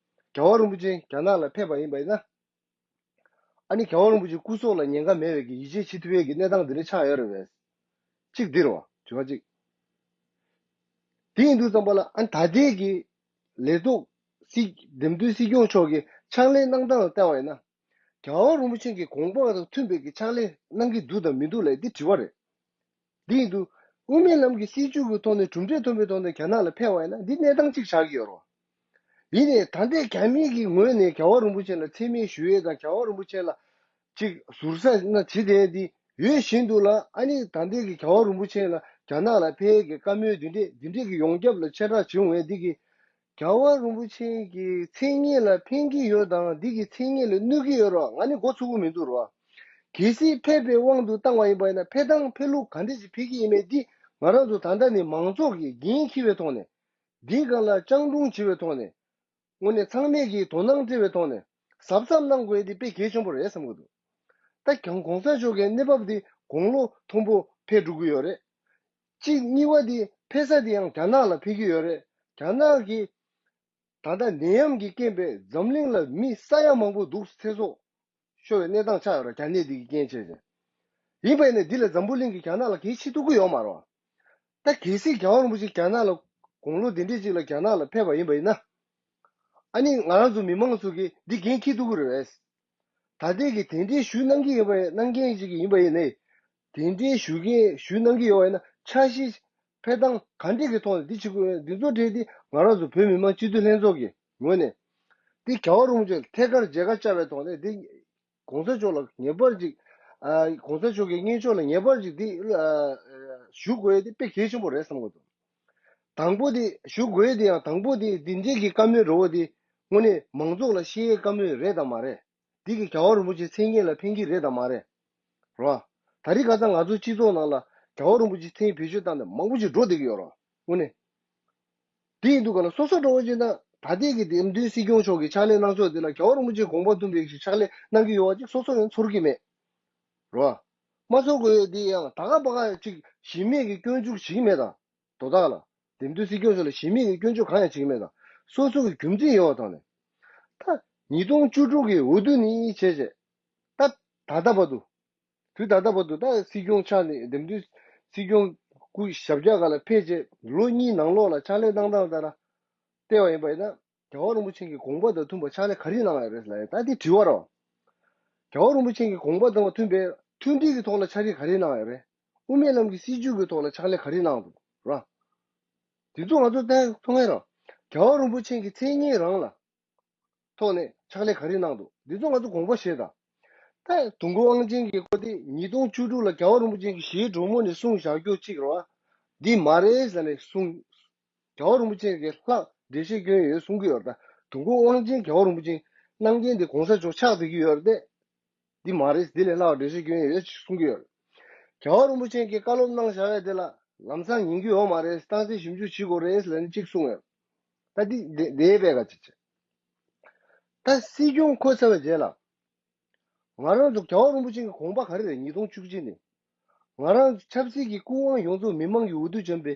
རྒྱལ་བ་རིན་པོ་ཆེ་རྒྱ་ནག་ལ་ཕེབས་པ་ཡིན་པ་ཡིན་ན། ཨ་ནི་རྒྱལ་བ་རིན་པོ་ཆེ་སྐུ་སྲོག་ལ་ཉེན་ཁ་མེད་པའི་གི་ཡིད་ཆེས་བྱེད་ཐུབ་པའི་གི་གནས་སྟངས་འདི་འདྲ་ཆགས་ཡོད་རེད་པས། གཅིག་འདི་རེད་བ། དྲི་བ་གཅིག་དེ་ཡིན་དུས་ཙམ་པ་ལ། ཨ་ནི་ད་ལྟའི་གི་ལས་ཐོག་སྲིད་འདེམས་ཐོན་སྲིད་སྐྱོང་མཆོག་གི་ཕྱག་ལས་གནང་སྟངས་ལ་བལྟས་པ་ཡིན་ན། རྒྱལ་བ་རིན་པོ་ཆེ་གི་དགོངས་པ་དང་མཐུན་པའི་གི་ཕྱག་ལས་གནང་གི་འདུག་དང་མི་འདུག་ལབ་དེ་དྲི་བ་རེད། འདི་ཡིན་དུས། དབུ་མའི་ལམ་གྱི་སྲིད་བྱུས་ཀྱི་ཐོག་ནས་གྲུབ་འབྲས་ཐོན་པའི་ཐོག་ནས་རྒྱ་ནག་ལ་ཕེབས་པ་ཡིན་ན་འདི་གནས་སྟངས་གཅིག་ཆགས་ཀྱི་ཡོད་རེད། ཡིན་ནའི་ད་ལྟའི་རྒྱ་མི་གི་ངོས་ནས་རྒྱལ་བ་རིན་པོ་ཆེ་ལ་མཚན་སྨད་ཞུ་ཡས་དང་། རྒྱལ་བ་རིན་པོ་ཆེ་ལ་ཅིག་ཟུར་ཟ་ན་བྱེད་བསྡད་འདི་ཡོད་བཞིན་དུ་ལ། ཨ་ནི་ད་ལྟའི་གི་རྒྱལ་བ་རིན་པོ་ཆེ་ལ་རྒྱ་ནག་ལ་ཕེབས་ཀྱི་བཀའ་མོལ་འདི་འདྲས་འདི་འདྲས་ཀྱི་ཡོངས་ཁྱབ་ལ་ཆེ་དྲགས་བྱུང་བས། འདི་གི་རྒྱལ་བ་རིན་པོ་ཆེ་གི་མཚན་སྙན་ལ་ཕན་གྱི་ཡོད་དང་། འདི་གི་མཚན་སྙན་ལ་གནོད་ཀྱི་ཡོད་རོགས། ང་ནི་མགོ་ཚོད་ཀྱི་མི་འདུག་རོགས། གལ་སྲིད་ཕེབས་པའི་དབང་དུ་བཏང་བ་ཡིན་པ་ཡིན་ན། ཕེབས་སྟངས་ཕེབས་ལུགས་ག་འདྲ་ཞིག་ཕེབས་ཀྱི་ཡིན་མེད་འདི་ང་རང་ཚོ་ད་ལྟ་ནས་མང་ཚོགས་ཀྱིས་འགན་འཁྱེར་བའི་ཐོག་ནས། འདིའི་སྒང་ལ་སྤྱང་གྲུང་བྱེད་པའི་ཐོག་ནས། དངོས་གནས་ཚང་མས་ཀྱིས་དོ་སྣང་སྤྲད་པའི་ཐོག་ནས་གཟབ་གཟབ་གནང་དགོས་ཡས་དེ་དཔེ་གལ་ཆེན་པོ་རེད་བསམ་གྱི་འདུག་ད་ཀྱང་གོང་ས་མཆོག་གི་གནས་བབ་དེ་དགུང་ལོ་མཐོན་པོ་ཕེབས་འགྲོ་གི་ཡོད་རེད། གཅིག་གཉིས་པ་དེ་ཕེབས་ས་དེ་ཡང་རྒྱ་ནག་ལ་ཕེབས་ཀྱི་ཡོད་རེད། རྒྱ་ནག་གི་ད་ལྟ་ནད་ཡམས་ཀྱི་རྐྱེན་པས་འཛམ་གླིང་ལ་མི་ས་ཡ་མང་པོ་འདུག་ཚེ་སྲོག་ཤོར་བའི་གནས་སྟངས་ཆགས་ཡོད་རེད། རྒྱ་ནད་འདི་གི་རྐྱེན་བྱས་ཏེ། ཡིན་པ་ཡིན་ནའི་འདི་ལ་འཛམ་བུ་གླིང་གིས་རྒྱ་ནག་ལ་གལ་ཆེ་ཐུབ་ཀྱི་ཡོད་མ་རེད། ད་གལ་སྲིད་རྒྱལ་བ་རིན་པོ་ཆེ་རྒྱ་ནག་ལ་དགུང་ལོ་འདི་འདྲའི་ཅིག་ལ་རྒྱ་ནག་ལ་ཕེབས་པ་ཡིན་པ་ཡིན་ན། ཨ་ནི་ང་རང་ཚོ་མི་མང་ཚོ་གིས་འདི་འགན་འཁྱེར་ཐུབ་ཀྱི་རེད་པས། ད་ལྟའི་གི་དེ་འདྲའི་ཞུ་གནང་གི་ཡོད་པ་གནང་མཁན་ཅིག་ཡིན་པ་ཡིན་ནའི། དེ་འདྲའི་ཞུ་མཁན་ཞུ་གནང་གི་ཡོད་པ་ཡིན་ན། འཆར་གཞི་ཕེབས་སྟངས་ག་འདྲས་ཀྱི་ཐོག་ནས་འདི་བྱེད་དགོས། འདི་ཚོ་གྲས་འདི་ང་རང་ཚོ་བོད་མི་མང་སྤྱི་འཐུས་ལྷན་ཚོགས་ཀྱི་ངོས་ནས་འདི་རྒྱལ་བ་རིན་པོ་ཆེ་ཐད་ཀར་མཇལ་ཁ་བཅར་བའི་ཐོག་ནས་འདི་གོང་ས་མཆོག་ལ་ངེས་པར་ཅིག་ཨ། གོང་ས་མཆོག་གི་མངོན་ཕྱོགས་ལ་ངེས་པར་ཅིག་འདི་ཨ། ཞུ་དགོས་ཡས་འདི་དཔེ་གལ་ཆེན་པོ་རེད་བསམ་གྱི་འདུག་དང་པོ་འདི་ཞུ་དགོས་ཡས་འདི་ཡང་དང་པོ་འདི་འདི་འདྲས་ཀྱི་བཀའ་མོལ་རེད་པ། འདི་དངོས་གནས་མང་ཚོགས་ལ་བཤད་ཡས་བཀའ་མོལ་རེད་དམ་མ་རེད། འདི་གིས་རྒྱལ་བ་རིན་པོ་ཆེའི་མཚན་སྙན་ལ་ཕན་གྱི་རེད་དམ་མ་རེད། རོ། ད་རེས་ཁ་སང་ང་ཚོ་སྤྱི་ཚོགས་ནང་ལ་རྒྱལ་བ་རིན་པོ་ཆེའི་མཚན་བེད་སྤྱོད་བཏང་ནས་མང་པོ་ཞིག་འགྲོ་བསྡད་ཀྱི་ཡོད་རོ། དངོས་གནས། དེ་ཡིན་དུས་ག་ལ་སོ་སོ་འགྲོ་བ་ཅིག་ན། ད་ལྟའི་གི་འདེམས་ཐོན་སྲིད་སྐྱོང་མཆོག་གི་ཕྱག་ལས་གནང་ཕྱོགས་དེ་ལ་རྒྱལ་བ་རིན་པོ་ཆེའི་དགོངས་པ་མཐུན་པའི་ཕྱག་ལས་གནང་གི་ཡོད་པ་ཅིག་སོ་སོ་ཡང་ཚོར་གྱི་མེད། རོ། མ་ཚོར་དགོས་ཡས་འདི་ཡང་ད་ག་པ་ག་ཅིག་གཞི་མེད་ཀྱི་སྐྱོན་འཛུགས་བྱེད་ཀྱི་མེད་དང་། དོ་བདག་ལ། འདེམས་ཐོན་སྲིད་སྐྱོང་མཆོག་ལ་གཞི་མེད་ཀྱི་སྐྱོན་བརྗོད་གང་ཡང་བྱེད་ཀྱི་མེད་དང་། སོ་སོ་གི་རྒྱུ་མཚན་ཡོད་པ་དང་ནི། ད་ཉིས་སྟོང་བཅུ་དྲུག་གི་འོས་བསྡུ་ནས་བྱས་བྱས། ད་ད་ལྟ་བར་དུ། དུས་ད་ལྟ་བར་དུ་ད་སྲིད་སྐྱོང་ཆགས་ནས་འདེམས་ཐོན་སྲིད་སྐྱོང་སྐུ་ཞབས་བཀྱག་སྒང་ལ་ཕེབས་རྗེས་ལོ་གཉིས་ནང་ལོགས་ལ་ཕྱག་ལས་གནང་སྟངས་ལྟར་བལྟས་པ་ཡིན་པ་ཡིན་ན། རྒྱལ་བ་རིན་པོ་ཆེ་གི་དགོངས་པ་དང་མཐུན་པ་ཕྱག་ལས་ག་རེ་གནང་ཡོད་རེད་ལབ་ཡ། ད་འདི་དྲི་བ་རེད། རྒྱལ་བ་རིན་པོ་ཆེ་གི་དགོངས་པ་དང་མཐུན་པའི་མཐུན་སྒྲིལ་གྱི་ཐོག་ལ་ཕྱག་ལས་ག་རེ་གནང་ཡོད་རེད། དབུ་མའི་ལམ་གྱི་སྲིད་བྱུས་ཀྱི་ཐོག་ལ་ཕྱག་ལས་ག་རེ་གནང་འདུག་ར། དེ་ཚོ་ང་ཚོ་ལྟ་མཐོང་ཡ་རེད། རྒྱལ་བ་རིན་པོ་ཆེ་གི་མཚན་སྙན་རང་ལ། ཐོག་ནས་ཕྱག་ལས་ག་རེ་གནང་འདུག་འདི་ཚོ་ང་ཚོ་དགོངས་པ་བཞེས་དང་། ད་དུས་འཁོར་དབང་ཆེན་གྱི་སྐོར་དེ་ཉིས་སྟོང་བཅུ་དྲུག་ལ་རྒྱལ་བ་རིན་པོ་ཆེ་གི་ཞལ་དྲོན་མོ་ནས་གསུངས་བཞག་རྒྱུ་གཅིག་རེད་བ། འདི་མ་རེད་ཟེར་ནས་གསུངས། རྒྱལ་བ་རིན་པོ་ཆེ་གིས་ལྷག་འགྲེལ་བཤད་སྐྱོན་ཡོད་གསུང་གི་ཡོད་རེད། ད་དུས་འཁོར་དབང་ཆེན་རྒྱལ་བ་རིན་པོ་ཆེ་གནང་མཁན་དེ་གོང་ས་མཆོག་ཆགས་བསྡད་ཀྱི་ཡོད་རེད་དེ། འདི་མ་རེད། འདི་ལས་ལྷག་འགྲེལ་བཤད་སྐྱོན་ཡོད་གསུང་གི་ཡོད་རེད། རྒྱལ་བ་རིན་པོ་ཆེ་གིས་བཀའ་སློབ་གནང་བཞག་ཡ་དེ་ལ་ལམ་སང་ཉན་གྱི་ཡོད་མ་རེད། གཏིང་ཟབ་ཞིབ་འཇུག་བྱེད་དགོས་རེད་ལབ་ནས་གཅིག་གསུངས་ཡོད། ད་འདི་འདི་འདི་པས་ག་ཅིག་བྱེད། ད་སྲིད་སྐྱོང་འཁོད་ཚར་བའི་རྗེས་ལ། ང་རང་ཚོ་རྒྱལ་བ་རིན་པོ་ཆེ་གི་དགོངས་པ་ག་རེ་རེད། ཉིས་སྟོང་བཅུ་གཅིག་ནས། ང་རང་ཚོ་ཆབ་སྲིད་ཀྱི་སྐུ་དབང་ཡོངས་རྫོགས་མི་མང་གི་འོས་བསྡུ་བྱོན་པའི་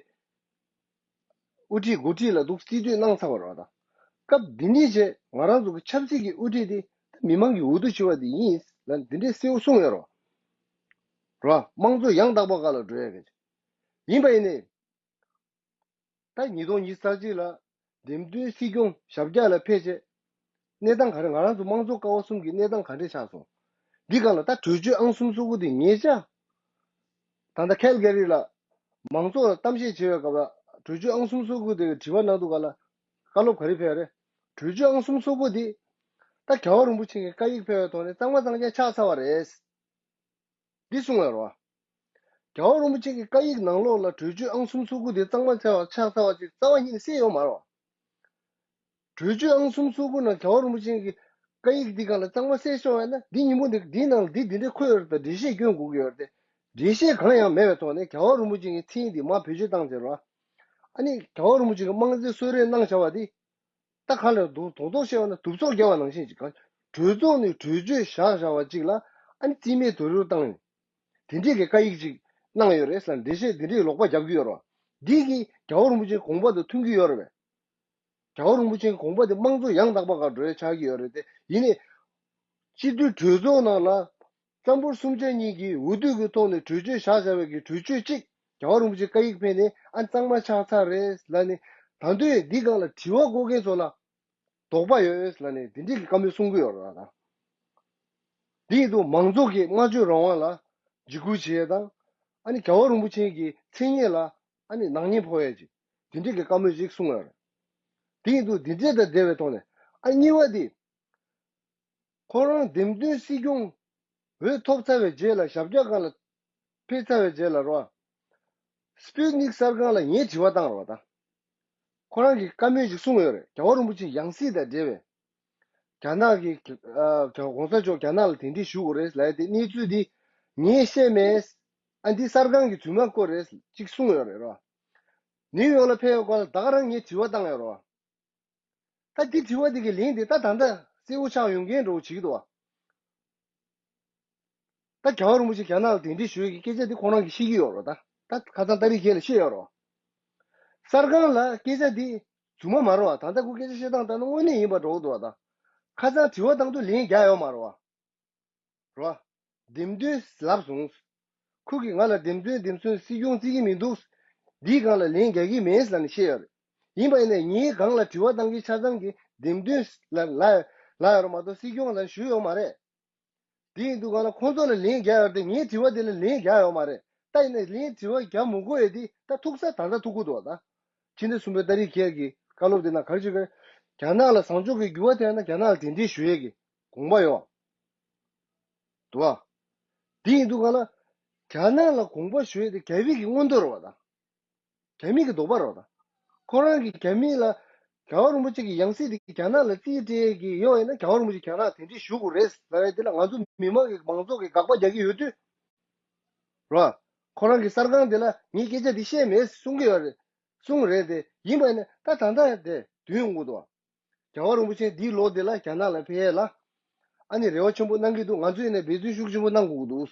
དབུ་ཁྲིད་འགོ་ཁྲིད་ལ་འདུག་སྲིད་དོན་གནང་ཚར་བ་རེད་བ། ད་སྐབས་འདི་ནས་བྱས་ང་རང་ཚོ་གི་ཆབ་སྲིད་ཀྱི་དབུ་ཁྲིད་དེ་ད་མི་མང་གི་འོས་བསྡུ་བྱས་པ་དེ་ཡིན་ལ་འདི་འདྲའི་གསལ་པོ་གསུངས་ཡོད་རེད་བ། རེད་བ། དམངས་གཙོ་ཡང་དག་པ་སྒང་ལ་འགྲོ་ཡ་གི། ཡིན་པ་ཡིན་ནའི། ད་ཉིས་སྟོང་ཉི་ཤུ་རྩ་གཅིག་ལ་འདེམས་ཐོན་སྲིད་སྐྱོང་ཞབས་བཀྱག་ལ་ཕེབས་རྗེས། གནས་སྟངས་ག་རེ། ང་རང་ཚོ་དམངས་གཙོ་ཀ་བ་གསུམ་གྱི་གནས་སྟངས་ག་འདྲས་ཆགས་སོང་། འདི་སྒང་ལ་ད་གྲོས་ཆོད་ཨང་གསུམ་སོ་དགུ་དེ་ཉེ་ཆར། ད་ལྟ་ཁལ་གྷ་རི་ལ་མང་ཚོགས་ལ་གཏམ་བཤད་བྱེད་པའི་སྐབས་ལ་ གྲོས་ཆོད་ཨང་གསུམ་སོ་དགུ་དེ་གི་དྲི་བ་གནང་འདུག་ག་ལ། བཀའ་སློབ་ག་རེ་ཕེབས་རེད། གྲོས་ཆོད་ཨང་གསུམ་སོ་དགུ་དེ་ད་རྒྱལ་བ་རིན་པོ་ཆེ་གི་བཀའ་ཡིག་ཕེབས་པའི་ཐོག་ནས་གཙང་མ་གཙང་རྐྱང་ཆགས་ཚར་བ་རེད། འདི་གསུངས་ཡོད་རེད་བ། རྒྱལ་བ་རིན་པོ་ཆེ་གི་བཀའ་ཡིག་ནང་ལོགས་ལ་གྲོས་ཆོད་ཨང་གསུམ་སོ་དགུ་དེ་གཙང་མ་ཆགས་ཆགས་ཚར་བ་ཅིག་རྩ་བ་ཉིད་ནས་གསལ་ཡོད་མ་རེད་བ། གྲོས་ཆོད་ཨང་གསུམ་སོ་དགུ་ནང་རྒྱལ་བ་རིན་པོ་ཆེ་གི་བཀའ་ཡིག་འདི་སྒང་ལ་གཙང་མ་གསལ་ཤོར་བ་ཡིན་ན། འདི་སྙིང་པོ་འདི་འདི་ནང་ལ་འདི་འདི་འདྲའི་འཁོད་ཡོད་རེད་དང་། འགྲེལ་བཤད་སྐྱོན་དགོས་ཀྱི་ཡོད་རེད་དེ། འགྲེལ་བཤད་གང་ཡང་མེད་པའི་ཐོག་ནས་རྒྱལ་བ་རིན་པོ་ཆེ་གི་མཚན་ཉིད་འདི་མར་བེད་སྤྱོད་བཏང་བྱས་རོགས། ཨ་ནི་རྒྱལ་བ་རིན་པོ་ཆེ་གི་དམངས་གཙོའི་གསོལ་རས་གནང་བྱ་བ་འདི། ད་ག་ལ་དུ་དོག་དོག་བཤད་པ་ན་དུབ་ཚོགས་བརྒྱབ་པ་ནང་བཞིན་ཅིག། གྲོས་ཚོགས་ནས་གྲོས་ཆོད་བཞག་བཞག་པ་ཅིག་ལ་ཨ་ནི་རྩིས་མེད་རྡོག་རོལ་བཏང་ཡོད། དེ་འདྲས་ཀྱི་བཀའ་ཡིག་ཅིག་གནང་ཡོད་རེད་ཟེར་ནས་འགྲེལ་བཤད་དེ་འདྲས་ལོག་པ་རྒྱབ་ཀྱི་ཡོད་རེད་བ། འདི་གིས་རྒྱལ་བ་རིན་པོ་ཆེའི་དགོངས་པ་དང་མཐུན་གྱི་ཡོད་རེད་པས། རྒྱལ་བ་རིན་པོ་ཆེའི་དགོངས་པ་དེ་དམངས་གཙོ་ཡང་དག་པ་ག་འགྲོ་ཡ་ཆགས་ཀྱི་ཡོད་རེད་དེ། ཡིན་ནའི་སྤྱི་འཐུས་གྲོས་ཚོགས་ནང་ལ་རྩ་འབོར་གསུམ་ཆ་གཉིས་ཀྱིས་འོས་བསྡུ་གི་ཐོག་ནས་གྲོས་ཆོད་བཞག་བཞག་པའི་གི་གྲོས་ཆོད་གཅིག་རྒྱལ་བ་རིན་པོ་ཆེ་བཀའ་ཡིག་ཕེབས་ནས་ཨ་གཙང་མ་ཆགས་ཚར་རེད་ལབ་ནས། ད་དུང་འདི་སྒང་ལ་དྲི་བ་བཀོད་མཁན་ཚོ་ལ་དོགས་པ་ཡོད་ལབ་ནས་འདི་འདྲས་ཀྱི་བཀའ་མོལ་གསུང་གི་ཡོད་རེད་ད། འདི་ཡིན་དུས་མང་ཚོགས་ཀྱི་སྨྲ་བརྗོད་རང་དབང་ལ་འཇིགས་སྐུལ་བྱེད་ཡས་དང་། ཨ་ནི་རྒྱལ་བ་རིན་པོ་ཆེ་གི་མཚན་སྙན་ལ་ཨ་ནི་ནག་ཉེས་ཕོག་ཡས་ཀྱི་འདི་འདྲས་ཀྱི་བཀའ་མོལ་ཅིག་གསུངས་ཡོད་རེད། དེ་ཡིན་དུས་འདི་འདྲས་དང་འབྲེལ་བའི་ཐོག་ནས། ཨ་གཉིས་པ་དེ། ཁོ་རང་འདེམས་ཐོན་སྲིད་སྐྱོང་འོས་ཐོབ་ཚར་བའི་རྗེས་ལ་ཞབས་བཀྱག་སྒང་ལ་ཕེབས་ཚར་བའི་རྗེས་ལ་རོ། སྤུ་ནིག་གསར་ཁང་ལ་ངས་དྲི་བ་བཏང་རོགས་དང་། ཁོ་རང་གིས་བཀའ་མོལ་ཞིག་གསུངས་ཡོད་རེད། རྒྱལ་བ་རིན་པོ་ཆེ་ཡང་སྲིད་དང་འབྲེལ་བའི་རྒྱ་ནག་གི་ཨ་གོང་ས་མཆོག་རྒྱ་ནག་ལ་གདན་འདྲེན་ཞུ་དགོས་རེད་ལབ་ཡ་དེ་གནས་ཚུལ་འདི་ངས་བཤད་མེད། ཨ་འདི་གསར་ཁང་གི་རྫུན་མ་སྐོར་རེད་ཅིག་གསུངས་ཡོད་རེད་རོ། ནིའུ་ཡོག་ལ་ཕེབས་ཡོད་སྐོར་ལ་ད་ག་རང་ངས་དྲི་བ་བཏང་ཡོད་རོ། ད་འདི་དྲི་བ་འདི་གི་ལན་འདི་ད་ད་ལྟ་གསལ་པོ་ཆགས་ཡོང་མཁན་འདྲ་བོ་བྱེད་ཀྱི་འདུག་བ། ད་རྒྱལ་བ་རིན་པོ་ཆེ་རྒྱ་ནག་ལ་གདན་འདྲེན་ཞུ་ཡས་ཀྱི་སྐད་ཆ་འདི་ཁོ་རང་གིས་ཤེས་ཀྱི་ཡོད་རེད། ད་ད་ཁ་སང་ཏ་རིག་ཁྱེད་ལ་བཤད་ཡོད་རེད། གསར་ཁང་ལ་སྐད་ཆ་འདི་རྫུན་མ་མ་རེད་བ། ད་ལྟ་ཁོ་སྐད་ཆ་བཤད་སྟངས་ལྟར་ན་དངོས་གནས་ཡིན་པ་འདྲ་བོ་འདུག་བ། ད་ཁ་སང་དྲི་བ་བཏང་དུས་ལན་རྒྱག་ཡོད་མ་རེད་བ། རོ། འདེམས་ཐོན་ལབ་སོང་། ཁོ་གིས་ང་ལ་འདེམས་ཐོན་འདེམས་ཐོན་སྲིད་སྐྱོང་བརྩི་གི་མི་འདུག། འདིའི་སྒང་ལ་ལན་རྒྱག་གི་མེད་ཟེར་ནས་བཤད་ཡོད་རེད། ཡིན་པ་ཡིན་ནའི་ངའི་སྒང་ལ་དྲི་བ་བཏང་གི་ཆ་ཚང་གིས་འདེམས་ཐོན་ལ་ལ་ལ་ཡོད་རེད་མ་གཏོགས་སྲིད་སྐྱོང་ལ་ཞུས་ཡོད་མ་རེད། དེ་ཡིན་དུས་སྒང་ལ་ཁོང་ཚོ་ལ་ལན་རྒྱག་ཡོད་རེད་དེ། ངའི་དྲི་བ་དེ་ལ་ལན་རྒྱག་ཡོད་མ་རེད། ད་ཡིན་ནའི་ལན་དྲི་བ་རྒྱག་མི་དགོས་ཡས་དེ་ད་ཐུག་ས་ད་ལྟ་ཐུག་གི་འདུག་བ། ད་ཕྱི་ཟླ་གསུམ་པའི་ཏ་རིག་ཁྱེད་ཀྱི་བཀའ་སློབ་དེ་ན་ག་རེ་བྱེད་ཀྱི་རེད། རྒྱ་ནག་ལ་བཟང་ཕྱོགས་ཀྱི་འགྱུར་བ་ཐེབས་ན་རྒྱ་ནག་ལ་གདན་འདྲེན་ཞུ་ཡས་ཀྱི་དགོངས་པ་ཡོད། འདུག་བ། དེ་ཡིན་དུས་སྒང་ལ་རྒྱ་ནག་ལ་དགོངས་པ་ཞུ་ཡས་དེ་རྒྱ་མི་གི་མངོན་འདོད་རེད་བ། ད་རྒྱ་མི་གི་འདོད་པ་རེད་བ། ད་ཁོ་རང་གིས་རྒྱ་མི་ལ་རྒྱལ་བ་རིན་པོ་ཆེ་གི་ཡང་སྲིད་དེ་རྒྱ་ནག་ལ་རྩིས་སྤྲད་ཡས་ཀྱི་ཡོད་ཡིན་ན་རྒྱལ་བ་རིན་པོ་ཆེ་རྒྱ་ནག་གདན་འདྲེན་ཞུ་དགོས་རེད་ལབ་ཡས་དེ་ལ་ང་ཚོ་མི་མང་གི་མང་ཚོགས་ཀྱི་དགག་པ་རྒྱག་གི་ཡོད་དུས། རོ། ཁོ་རང་གི་གསར་ཁང་དེ་ལ་ངས་སྐད་ཆ་འདི་བཤད་མེད་གསུང་གི་ཡོད་རེད། གསུང་རེད་དེ། ཡིན་པ་ཡིན་ན་ད་ད་ལྟ་དེ་དུས་ཡོང་གི་འདུག་བ། རྒྱལ་བ་རིན་པོ་ཆེ་འདིའི་ལོ་འདི་ལ་རྒྱ་ནག་ལ་ཕེབས་ཡས་ལ་ཨ་ནི་རེ་བ་ཆེན་པོ་གནང་གི་འདུག། ང་ཚོས་ནས་འབད་བརྩོན་ཤུགས་ཆེན་པོ་གནང་དགོས་ཀྱི་འདུག།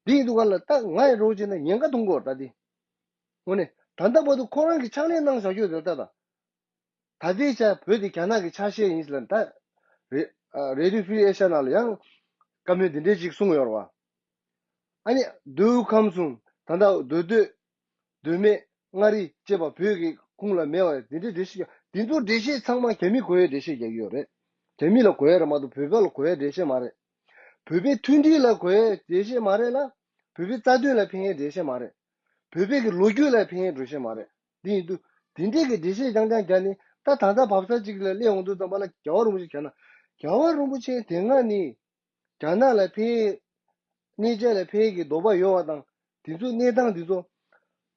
འདི་ཡིན་དུས་སྒང་ལ་ད་ང་ཡི་རོགས་བྱས་ན་ཉེན་ཁ་གཏོང་གི་ཡོད་རེད་ད་འདི། དངོས་གནས་ད་ལྟ་བར་དུ་ཁོ་རང་གི་ཕྱག་ལས་གནང་བཞག་རྒྱུ་རེད་ད་ད། ད་ལྟའི་ཆར་བོད་དེ་རྒྱ་ནག་གི་ཆ་ཤས་ཡིན་ཟེར་ལ་ད། རེ་ཨ་Radio Free Asia ནང་ལ་ཡང་བཀའ་མོལ་འདི་འདྲས་ཅིག་གསུངས་ཡོད་རེད་བ། ཨ་ནི་མདོ་དབུས་ཁམས་གསུམ། ད་ལྟ་མདོ་སྟོད། མདོ་སྨད། མངའ་རིས་བཅས་པ་བོད་ཀྱི་ཁོངས་ལ་མེད་པ་འདི་འདྲའི་འགྲེལ་བཤད་རྒྱག། འདི་ཚོ་འགྲེལ་བཤད་ཚང་མ་རྒྱ་མི་གོ་བའི་འགྲེལ་བཤད་རྒྱག་གི་ཡོད་རེད། རྒྱ་མི་ལ་གོ་ཡ་རེད་མ་གཏོགས་བོད་པ་ལ་གོ་ཡའི་འགྲེལ་བཤད་མ་རེད། བོད་པའི་མཐུན་སྒྲིལ་ལ་གོ་ཡའི་འགྲེལ་བཤད་མ་རེད་ལ། བོད་པའི་རྩ་དོན་ལ་ཕན་ཡའི་འགྲེལ་བཤད་མ་རེད། བོད་པའི་གི་ལོ་རྒྱུས་ལ་ཕན་ཡའི་འགྲེལ་བཤད་མ་རེད། འདི་ཡིན་དུས་འདི་འདྲའི་གི་འགྲེལ་བཤད་རྐྱང་རྐྱང་རྒྱག་ནས་ད་ད་ལྟ་བབ་ས་གཅིག་ལ་སླེབས་ཡོང་དུས་ཙམ་པ་ལ་རྒྱལ་བ་རིན་པོ་ཆེ་ག་ན། རྒྱལ་བ་རིན་པོ་ཆེ་དེ་སྔ་ནས་རྒྱ་ནག་ལ་ཕན་ཡའི་གནས་མཇལ་ལ་ཕན་ཡའི་གི་འདོད་པ་ཡོད་པ་དང་། དེ་ཚོ་གནས་སྟངས་དེ་ཚོ་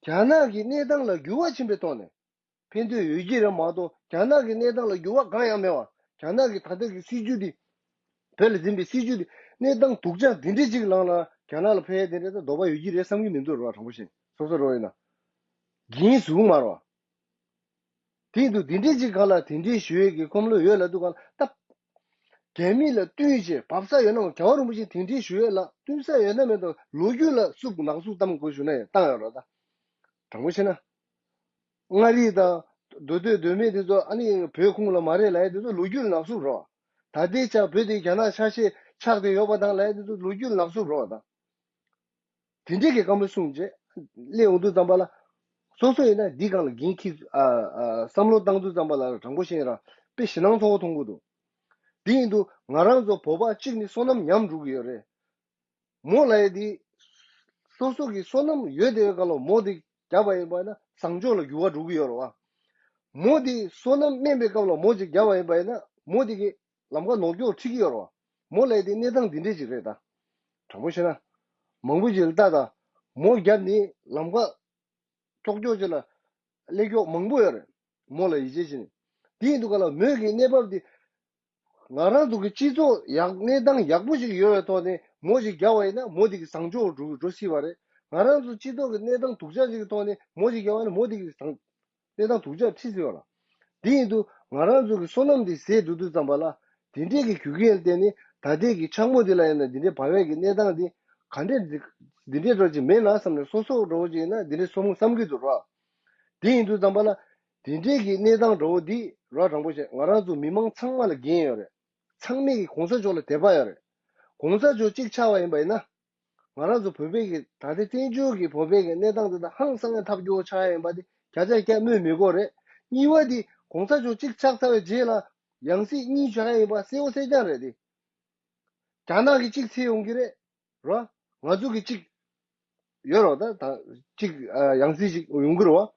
རྒྱ་ནག་གི་གནས་སྟངས་ལ་འགྱུར་བ་ཕྱིན་པའི་ཐོག་ནས་ཕན་ཐོགས་ཡོད་ཀྱི་རེད་མ་གཏོགས་རྒྱ་ནག་གི་གནས་སྟངས་ལ་འགྱུར་བ་གང་ཡང་མེད་པ། རྒྱ་ནག་གི་ད་ལྟ་གི་སྲིད་ཇུས་འདི། བོད་ལ་འཛིན་པའི་སྲིད་ཇུས་འདི་གནས་སྟངས་སྡུག་ཅག་འདི་འདྲའི་ཅིག་ལངས་ལ་རྒྱ་ནག་ལ་ཕན་ཡ་དེ་འདྲ་ད་འདོད་པ་ཡོད་ཀྱི་རེད་བསམ་གྱི་མི་འདུག་རོ། དྲང་པོ་བཤད་སོ་སོ་རོ་ཡིན་ན། འགན་ཟུག་མ་རོ། དེ་འདུག་འདི་འདྲའི་ཅིག་ག་ལ་དེ་འདྲའི་ཞུ་ཡས་ཀྱི་ཁོམ་ལོ་ཡོད་ལ་འདུག་ག་ལ་ད། རྒྱ་མི་ལ་བསྟུན་བྱས་བབས་ས་ཡོད་ན་རྒྱལ་བ་རིན་པོ་ཆེ་དེ་འདྲའི་ཞུ་ཡས་ལ་བསྟུན་ས་ཡོད་ན་མེད་དོ། ལོ་རྒྱུས་ལ་སུབ་ནག་སུབ་གཏམ་དགོས་ཞུ་ན་ཡང་བཏང་ཡོད་རོ་ད། དྲང་པོ་བཤད་ན། མངའ་རིས་དང་། མདོ་སྟོད་མདོ་སྨད་དེ་ཚོ་ཨ་ནི་བོད་ཁོངས་ལ་མ་རེད་ལབ་ཡ་དེ་ཚོ་ལོ་རྒྱུས་ལ་ནག་སུབ་རོ། ད་ལྟའི་ཆར་བོད་དེ་རྒྱ་ནག་ཆ་ཤས་ཆགས་བསྡད་ཡོད་པ་དང་ལབ་ཡ་དེ་ཚོ་ལོ་རྒྱུས་ལ་ནག་སུབ་རོ་ད། དེ་འདྲས་ཀྱི་བཀའ་མོལ་གསུངས་རྗེས་སླེབས་ཡོང་དུས་ཙམ་པ་ལ། སོ་སོ་ཡིན་ན་འདི་སྒང་ལ་འགན་འཁྱེར་ཨ་ཨ་བསམ་བློ་བཏང་དུས་ཙམ་པ་ལ་དྲང་པོ་བཤད་ཡིན་ར་དཔེ་ཞེད་སྣང་ཚ་བོ་མཐོང་གི་འདུག། དེ་ཡིན་དུས་ང་རང་ཚོ་བོད་པ་གཅིག་ནི་སོ་ནམ་ཉམས་འགྲོ་གི་ཡོད་རེད། མོ་ལབ་ཡས་དེ། སོ་སོ་གི་སོ་ནམ་ཡོད་བསྡད་པའི་སྐབས་ལ་མོ་དེ་བརྒྱབ་པ་ཡིན་པ་ན་ བཟང་ཕྱོགས་ལ་འགྱུར་བ་འགྲོ་གི་ཡོད་རེད་བ། མོ་དེ་སོ་ནམ་སྨན་པའི་སྐབས་ལ་མོ་ཅིག་བརྒྱབ་པ་ཡིན་པ་ཡིན་ན་མོ་དེ་གི་ལམ་ཁ་ནོར་སྐྱོག་ཁྲིད་ཀྱི་ཡོད་རེད་བ། མོ་ལ་ཡ་དེ་གནས་སྟངས་འདི་འདྲས་ཅིག་རེད་ད། དྲང་པོ་བཤད་ན། མང་པོ་ཅིག་ལ་ལྟ་ད། མོ་བརྒྱབ་ནས་ལམ་ཁ་ཀྱོག་ཀྱོག་ཅིག་ལ་སླེབས་ཀྱོག་མང་པོ་ཡོད་རེད། མོ་ལ་ཡིད་ཆེས་བྱས་ནས། དེ་ཡིན་དུས་ག་ལ་མོས་ཀྱི་གནས་བབ་འདི། ང་རང་ཚོ་གི་སྤྱི་ཚོགས་ཡག་གནས་སྟངས་ཡག་པོ་ཞིག་ཡོད་པའི་ཐོག་ནས་མོ་ཞིག་རྒྱག་པ་ཡིན་ན་མོ་དེ་གི་བཟང་ཕྱོགས་འགྲོ་འགྲོ་སྲིད་པ་རེད། ང་རང་ཚོ་སྤྱི་ཚོགས་ཀྱི་གནས་སྟངས་སྡུག་ཅག་ཅིག་གི་ཐོག་ནས་མོ་ཞིག་རྒྱག་པ་ཡིན་ན་མོ་དེ་གི་བཟང་གནས་སྟངས་སྡུག་ཅག་ཁྲིད་སྲིད་པ་ལ། དེ་ཡིན་དུས་ང་རང་ཚོ་གི་སོ་ནམ་དེ་ཟས་འགྲོ་དུས་ཙམ་པ་ལ་དེ་འདྲས་ཀྱི་རྒྱུ་རྐྱེན་ལ་བརྟེན་ནས་ད་ལྟའི་གི་འཆར་སྒོ་དེ་ལ་ཡིན་ན་དེ་འདྲས་བབས་པའི་གི་གནས་སྟངས་དེ་ག་འདྲས་འདི་འདྲས་འདྲ་ཅིག་མེད་ན་བསམ་ནས་སོ་སོ་འགྲོ་བ་ཅིག་ཡིན་ན་དེ་འདྲས་བསམ་བསམ་གི་འདུག་ར། དེ་ཡིན་དུས་ཙམ་པ་ལ། དེ་འདྲའི་གི་གནས་སྟངས་འདྲ་བོ་འདི་ར་དྲང་པོ་བཤད་ང་རང་ཚོ་མི་མང་ཚང་མ་ལ་འགན་ཡོད་རེད། ཚང་མས་གི་གོང་ས་མཆོག་ལ་དད་པ་ཡོད་རེད། གོང་ས་མཆོག་གཅིག་ཆགས་པ་ཡིན་པ་ཡིན་ན། ང་རང་ཚོ་བོད་པའི་གི་ད་ལྟའི་བཙན་བྱོལ་གི་བོད་པའི་གི་གནས་སྟངས་འདི་དང་ཧང་སང་ཡང་ཐབས་སྐྱོ་བོ་ཆགས་ཡ་ཡིན་པ་འདི་བརྒྱ་ཆ་བརྒྱ་སྨོས་མི་དགོས་རེད། གཉིས་པ་འདི་གོང་ས་མཆོག་གཅིག་ཆགས་ཚར་བའི་རྗེས་ལ་ཡང་སྲིད་གཉིས་བྱ་ཡ་ཡིན་པ་གསལ་བོ་གསལ་རྐྱང་རེད་དེ། རྒྱ་ནག་གི་གཅིག་ཚུད་ཡོང་གི་རེད། རོ། ང་ཚོ་གི་གཅིག་ཡོད་རོ་ད་ད་གཅིག་ཨ་ཡང་སྲིད་ཅིག་ཡོང་གི་རོ།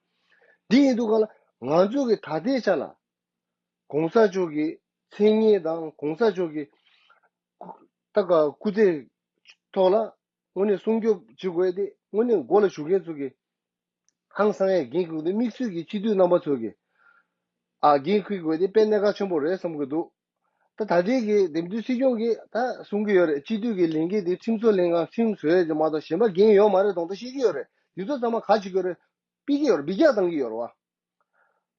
འདི་ཡིན་དུས་ག་ལ་ང་ཚོ་གི་ད་ལྟའི་ཆ་ལ་གོང་ས་མཆོག་གི་མཚན་སྙན་དང་གོང་ས་མཆོག་གི་ད་ག་སྐུ་ཚེ་ཐོག་ལ་དངོས་གནས་སྲུང་སྐྱོབ་བྱེད་དགོས་ཏེ་དངོས་གནས་མགོ་ལ་ཞུགས་མཁན་ཚོ་གི་ཧང་སང་ཡས་འགན་འཁུར་དེ་དམིགས་བསལ་གྱི་སྤྱི་འཐུས་རྣམ་པ་ཚོ་གིས་ཨ་འགན་འཁུར་དགོས་དེ་དཔེ་གནད་འགག་ཆེན་པོ་རེད་བསམ་གྱི་འདུག་ད་ད་ལྟའི་གི་འདེམས་ཐོན་སྲིད་སྐྱོང་གིས་ད་གསུང་གི་ཡོད་རེད། སྤྱི་འཐུས་ཀྱི་ལས་འགན་དེ་ཁྲིམས་བཟོ་ལྷན་ཁང་ཁྲིམས་བཟོ་ཡས་ཀྱི་མ་གཏོགས་གཞན་པ་འགན་ཡོད་མ་རེད་དོན་དག་བཤད་ཀྱི་ཡོད་རེད། འདི་ཚོ་ཚང་མ་ག་བྱེད་ཀྱི་ཡོད་རེད། ཕུད་ཀྱི་ཡོད་རེད། འབུད་རྒྱག་བཏང་གི་ཡོད་རེད་བ།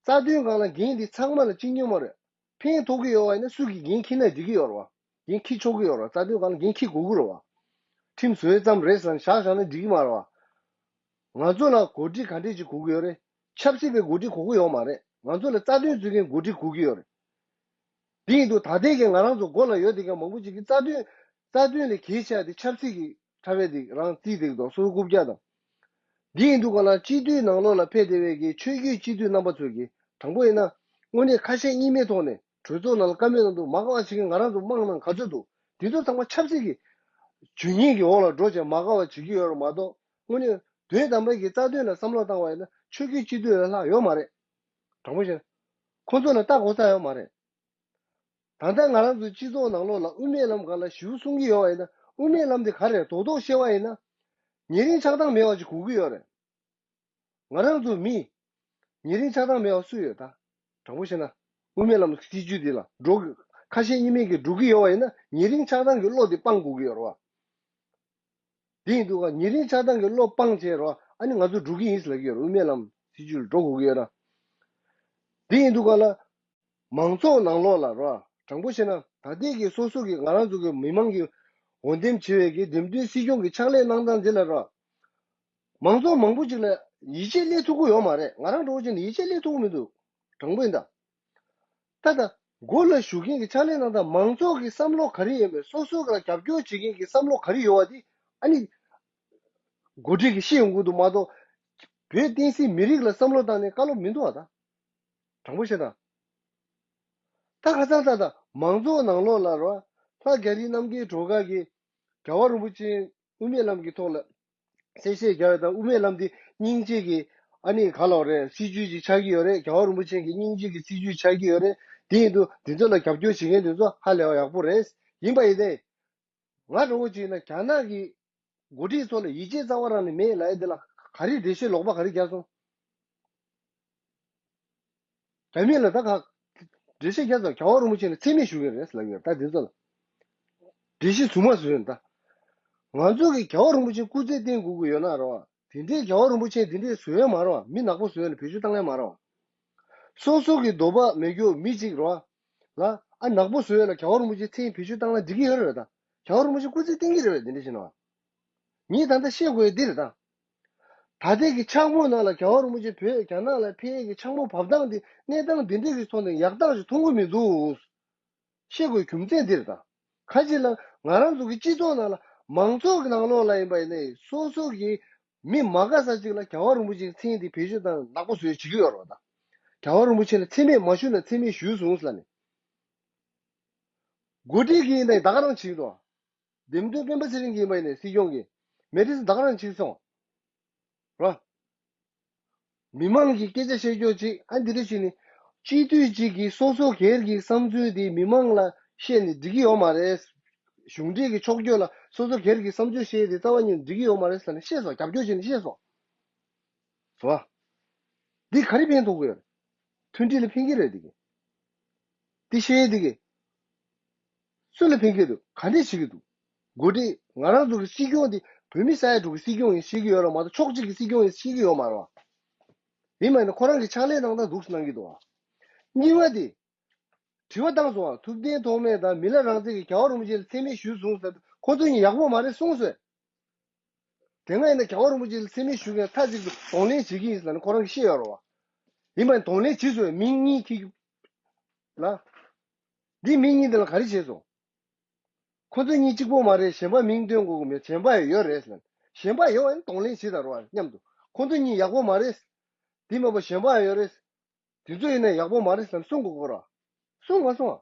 རྩ་དོན་སྒང་ལ་འགན་འདི་ཚང་མ་ལ་གཅིག་མཉམ་མ་རེད། ཕན་ཐོགས་ཀྱི་ཡོད་བ་ཡིན་ན་སུ་གིས་འགན་འཁྱེར་ན་འགྲིག་གི་ཡོད་རེད་བ། འགན་འཁྱེར་ཆོག་གི་ཡོད་རེད་བ། རྩ་དོན་སྒང་ལ་འགན་འཁྱེར་དགོས་ཀྱི་རེད་བ། ཁྲིམས་བཟོ་ཡས་ཙམ་རེད་ཟེར་ནས་བཞག་བཞག་ན་འགྲིག་གི་མ་རེད་བ། ང་ཚོ་ལ་འགོ་ཁྲིད་ག་འདྲས་ཅིག་དགོས་ཀྱི་ཡོད་རེད། ཆབ་སྲིད་པའི་འགོ་ཁྲིད་དགོས་ཀྱི་ཡོད་མ་རེད། ང་ཚོ་ལ་རྩ་དོན་འཛིན་མཁན་འགོ་ཁྲིད་དགོས་ཀྱི་ཡོད་རེད། དེ་ཡིན་དུས་ད་ལྟའི་གི་ང་རང་ཚོ་མགོ་ལ་ཡོད་དེ་ག་མང་པོ་ཅིག་གིས་རྩ་དོན་རྩ་དོན་ལས་གལ་ཆེ་བ་དེ་ཆབ་སྲིད་ཀྱི་ཁྲ་བས་དེ་རང་རྩིས་དེ་གི་དོག་སོ་རྐུབ་བཀྱག་དང་། འདི་ཡིན་དུས་ག་ལ་སྤྱི་འཐུས་ནང་ལོགས་ལ་ཕེབས་བསྡད་པའི་གི་ཆོས་བརྒྱུད་སྤྱི་འཐུས་རྣམ་པ་ཚོས་གི་དྲང་པོ་ཡིན་ན་དངོས་གནས་ཁ་ཞེ་གཉིས་མེད་ཐོག་ནས་གྲོས་ཚོགས་ནང་ལ་བཀའ་མོལ་གནང་འདུག་མ་དགའ་བ་བྱེད་མཁན་ང་རང་ཚོ་དམངས་ནང་ག་ཚོད་འདུག་འདི་ཚོ་ཚང་མ་ཆབ་སྲིད་ཀྱི་ཇུས་ངན་གྱི་འོག་ལ་འགྲོ་བྱས་མ་དགའ་བ་བྱེད་ཀྱི་ཡོད་རེད་མ་གཏོགས་དངོས་གནས་དོན་དམ་པའི་གི་རྩ་དོན་ལ་བསམ་བློ་བཏང་བ་ཡིན་ན་ཆོས་བརྒྱུད་སྤྱི་འཐུས་ལས་ལྷག་ཡོད་མ་རེད། དྲང་པོ་བཤད་ན། ཁོ་ཚོ་ལ་ལྟ་དགོས་ས་ཡོད་མ་རེད། ད་ལྟ་ང་རང་ཚོའི་སྤྱི་ཚོགས་ནང་ལོགས་ལ་དབུ་མའི་ལམ་སྒང་ལ་ཞེ་པོ་གསུང་གི་ཡོད་པ་ཡིན་ན་དབུ་མའི་ལམ་དེ་ག་རེ་རེད་རྡོག་རྡོག་བཤད་པ་ཡིན་ན། ཉེ་རིང་ཆགས་སྡང་མེད་པ་ཅིག་དགོས་ཀྱི་ཡོད་རེད། ང་རང་ཚོ་མི། ཉེ་རིང་ཆགས་སྡང་མེད་པ་སུ་ཡོད་ད། དྲང་པོ་བཤད་ན། དབུ་མའི་ལམ་སྲིད་བྱུས་འདི་ལ་འགྲོ་གི། ཁ་ཞེ་གཉིས་མེད་ཀྱི་འགྲོ་གི་ཡོད་པ་ཡིན་ན་ཉེ་རིང་ཆགས་སྡང་གི་བློ་དེ་སྤང་དགོས་ཀྱི་ཡོད་རེད་བ། དེ་ཡིན་དུས་ཀ་ཉེ་རིང་ཆགས་སྡང་གི་བློ་སྤངས་བྱས་རོགས་ཨ་ནི་ང་ཚོ་འགྲོ་གི་ཡིན་ཟེར་ལབ་ཀྱི་ཡོད་རེད། དབུ་མའི་ལམ་སྲིད་བྱུས་ལ་འགྲོ་དགོས་ཀྱི་ཡོད་ར། དེ་ཡིན་དུས་ཀ་ལ་མང་ཚོགས་ནང་ལོགས་ལ་རོགས་དྲང་པོ་བཤད་ན་ད་ལྟའི་གི་སོ་སོ་གི་ང་རང་ཚོ་གི་མི་མང་གི་འོས་འདེམས་བྱེད་པའི་གི་འདེམས་ཐོན་སྲིད་སྐྱོང་གི་ཕྱག་ལས་གནང་སྟངས་འདི་ལ་རོགས་མང་ཚོགས་མང་པོ་ཅིག་ལ་ཡིད་ཆེས་སླེབས་ཐུབ་ཀྱི་ཡོད་མ་རེད། ང་རང་འགྲོ་བ་ཅིག་ནས་ཡིད་ཆེས་སླེབས་ཐུབ་ཀྱི་མི་འདུག་དྲང་པོ་ཡིན་ད། ད་ལྟ་མགོ་ལ་ཞུགས་མཁན་གྱི་ཕྱག་ལས་གནང་སྟངས་མང་ཚོགས་ཀྱི་བསམ་བློ་ག་རེ་ཡོད་མེད་སོ་སོ་ལ་རྒྱབ་སྐྱོར་བྱེད་མཁན་གྱི་བསམ་བློ་ག་རེ་ཡོད་པ་དེ་ཨ་ནི་འགོ་ཁྲིད་ཀྱིས་ཤེས་ཡོང་གི་འདུག་མ་གཏོགས་བོད་བསྟན་སྲིད་མི་རིགས་ལ་བསམ་བློ་བཏང་ནས་བཀའ་སློབ་མི་འདུག་བ་ད། དྲང་པོ་བཤད་ན། ད་ཁ་སང་ད་ལྟ་མང་ཚོགས་ནང་ལོགས་ལ་རོ་ལྷ་རྒྱ་རི་རྣམ་རྒྱལ་སྒྲོལ་དཀར་གྱིས་རྒྱལ་བ་རིན་པོ་ཆེ་དབུ་མའི་ལམ་གྱི་ཐོག་ལ་གསལ་བཤད་རྒྱག་ཡོད་དང་དབུ་མའི་ལམ་འདི་སྙིང་རྗེ་གི་ཨ་ནི་ག་ལོག་རེད། སྲིད་བྱུས་ཅིག་ཆགས་ཀྱི་ཡོད་རེད། རྒྱལ་བ་རིན་པོ་ཆེ་གི་སྙིང་རྗེ་གི་སྲིད་བྱུས་ཆགས་ཀྱི་ཡོད་རེད། དེ་ཡིན་དུས་འདི་ཚོ་ལ་རྒྱབ་སྐྱོར་བྱེད་མཁན་འདི་ཚོ་ཧ་ལས་པ་ཡག་པོ་རེད། ཡིན་པ་ཡིན་ཏེ། ང་འདྲ་བོ་ཅིག་ན་རྒྱ་ནག་གི་འགོ་ཁྲིད་ཚོ་ལ་ཡིད་ཆེས་རྩ་བ་རང་ནས་མེད་ལབ་ཡ་འདི་ལ་ག་རེ་འགྲེལ་བཤད་ལོག་པ་ག་རེ་རྒྱག་སོང་། རྒྱ་མི་ལ་ད་ག་འགྲེལ་བཤད་རྒྱག་ཙང་རྒྱལ་བ་རིན་པོ་ཆེ་ལ་མཚན་སྨད་ཞུ་གི་རེད་ལབ་ཡོད། ད་འདི་ཚོ་ལ་འགྲེལ་བཤད་ཟུར་མ་བཟོས་ཡོད་ད། ང་ཚོ་གི་རྒྱལ་བ་རིན་པོ་ཆེ་སྐུ་ཚེ་བརྟན་དགོས་ཀྱི་ཡོད་ན་རེད་བ། དེ་འདྲའི་རྒྱལ་བ་རིན་པོ་ཆེ་དེ་འདྲའི་བཟོ་ཡ་མ་རེད་བ། མི་ནག་པོ་བཟོ་ཡ་ལ་བེད་སྤྱོད་བཏང་ཡ་མ་རེད་བ། སོ་སོ་གི་འདོད་པ་མེད་རྒྱུ་མི་གཅིག་རེད་བ། ལ་ཨ་ནག་པོ་བཟོ་ཡ་ལ་རྒྱལ་བ་རིན་པོ་ཆེ་མཚན་བེད་སྤྱོད་བཏང་ན་འགྲིག་གི་ཡོད་རེད་ད། རྒྱལ་བ་རིན་པོ་ཆེ་སྐུ་ཚེ་བརྟན་གྱི་རེད་བས་དེ་འདྲ་བྱས་ན་བ། ངས་ད་ལྟ་བཤད་དགོས་ཡ་འདི་རེད་ད། ད་ལྟའི་གི་འཆར་སྒོ་ནང་ལ་རྒྱལ་བ་རིན་པོ་ཆེ་བོད་རྒྱ་ནག་ལ་ཕེབས་ཡས་ཀྱི་འཆར་སྒོ་བབས་སྟངས་འདི་གནས་སྟངས་འདི་འདྲས་ཀྱི་ཐོག་ནས་ཡག་རྟགས་ཞིག་མཐོང་གི་མི་འདུག་བཤད་དགོས་རྒྱུ་མཚན་འདི་རེད་ད། ཁ་ཅིག་ལ་ང་རང་ཚོ་གི་སྤྱི་ཚོགས་ནང་ལ་མང་ཚོགས་ཀྱི་ནང་ལོགས་ལ་ཡིན་པ་ཡིན་ནའི་སོ་སོ་གི་མི་མ་དགའ་ས་ཅིག་ལ་རྒྱལ་བ་རིན་པོ་ཆེའི་མཚན་འདི་བེད་སྤྱོད་དང་ནག་པོ་བཟོས་བྱེད་ཀྱི་ཡོད་རེད་བ་ད། རྒྱལ་བ་རིན་པོ་ཆེ་ལ་མཚན་སྨད་མ་ཞུས་ན་མཚན་སྨད་ཞུས་སོང་ཟེར་ལ་ནི། འགོ་ཁྲིད་ཀྱི་ཡིན་ནའི་ད་ག་རང་བྱེད་ཀྱི་འདུག་འདེམས་ཐོན་སྤེན་པ་ཚེ་རིང་གིས་ཡིན་པ་ཡིན་ནའི་སྲིད་སྐྱོང་གིས་མེ་ཏྲི་སི་ད་ག་རང་བྱེད་སོང་། ར། མི་མང་གི་སྐད་ཆ་བཤད་རྒྱུ་ཅིག་ཨ་འདི་འདྲ་བྱས་ནས་སྤྱི་འཐུས་གཅིག་གིས་སོ་སོ་སྒེར་གྱི་བསམ་ཚུལ་དེ་མི་མང་ལ་བཤད་ནས་འགྲིག་གི་ཡོད་མ་རེད། གཞུང་འབྲེལ་གྱི་ཕྱོགས་བསྐྱོད་ལ་སོ་སོ་སྒེར་གྱི་བསམ་ཚུལ་བཤད་དེ་རྩ་བ་ཉིད་འགྲིག་གི་ཡོད་མ་རེད་ཟེར་ནས་བཤད་སོང་། རྒྱབ་སྐྱོར་བྱས་ནས་བཤད་སོང་། སོ། འདི་ག་རེ་ཕན་ཐོགས་ཀྱི་ཡོད་རེད། མཐུན་སྒྲིལ་ལ་ཕན་གྱི་རེད་འདི་གི། འདི་བཤད་འདི་གི། སུ་ལ་ཕན་གྱི་འདུག་ག་འདྲས་བྱེད་ཀྱི་འདུག་འགོ་ཁྲིད་ང་རང་ཚོ་གི་སྲིད་སྐྱོང་འདི་བོད་མི་ས་ཡ་དྲུག་གི་སྲིད་སྐྱོང་ཡིན་ཤེས་ཀྱི་ཡོད་ར་མ་གཏོགས་ཕྱོགས་གཅིག་གི་སྲིད་སྐྱོང་ཡིན་ཤེས་ཀྱི་ཡོད་མ་རེད་བ། ཡིན་མ་ཡིན་ན་ཁོ་རང་གི་ཕྱག་ལས་གནང་སྟངས་འདུག་སེ་གནང་གི་འདུག་བ། གཉིས་པ་དེ། དྲི་བ་བཏང་སོང་བ། ཐུབ་བསྟན་ཐོགས་མེད་དང་མི་ལ་རང་བཙན་གྱིས་རྒྱལ་བ་རིན་པོ་ཆེ་ལ་མཚན་སྨད་ཞུས་སོང་ཟེར་ཁོ་ཚོ་གཉིས་ཡག་པོ་མ་རེད་གསུངས་སོང་། དེ་སྔ་ཡིན་ན་རྒྱལ་བ་རིན་པོ་ཆེ་ལ་མཚན་སྨད་ཞུ་མཁན་མཐའ་གཅིག་ཏུ་གདོང་ལེན་བྱེད་ཀྱི་ཡིན་ཟེར་ནས་ཁོ་རང་གིས་བཤད་ཡོད་རེད་བ། ཡིན་པ་ཡིན་གདོང་ལེན་བྱེད་སོང་མིང་གཉིས་ཁྱེར་རྒྱུ་ལ། འདི་མིང་གཉིས་དེ་ལ་ག་རེ་བྱས་སོང་། ཁོ་ཚོ་གཉིས་གཅིག་པོ་མ་རེད། གཞན་པ་མིང་འདོན་དགོས་ཀྱི་མེད། གཞན་པ་ཡང་ཡོད་རེད་ཟེར་ནས་གཞན་པ་ཡོད་པ་ཡིན་གདོང་ལེན་བྱེད་དང་རོགས་མཉམ་དུ་ཁོ་ཚོ་གཉིས་ཡག་པོ་མ་རེད། འདི་མ་པ་གཞན་པ་ཡང་ཡོད་རེད། དེ་ཚོ་ཡིན་ན་ཡག་པོ་མ་རེད་ཟེར་ནས་གསུང་དགོས་ཀྱི་རེད། གསུང་མ་སོང་ང་།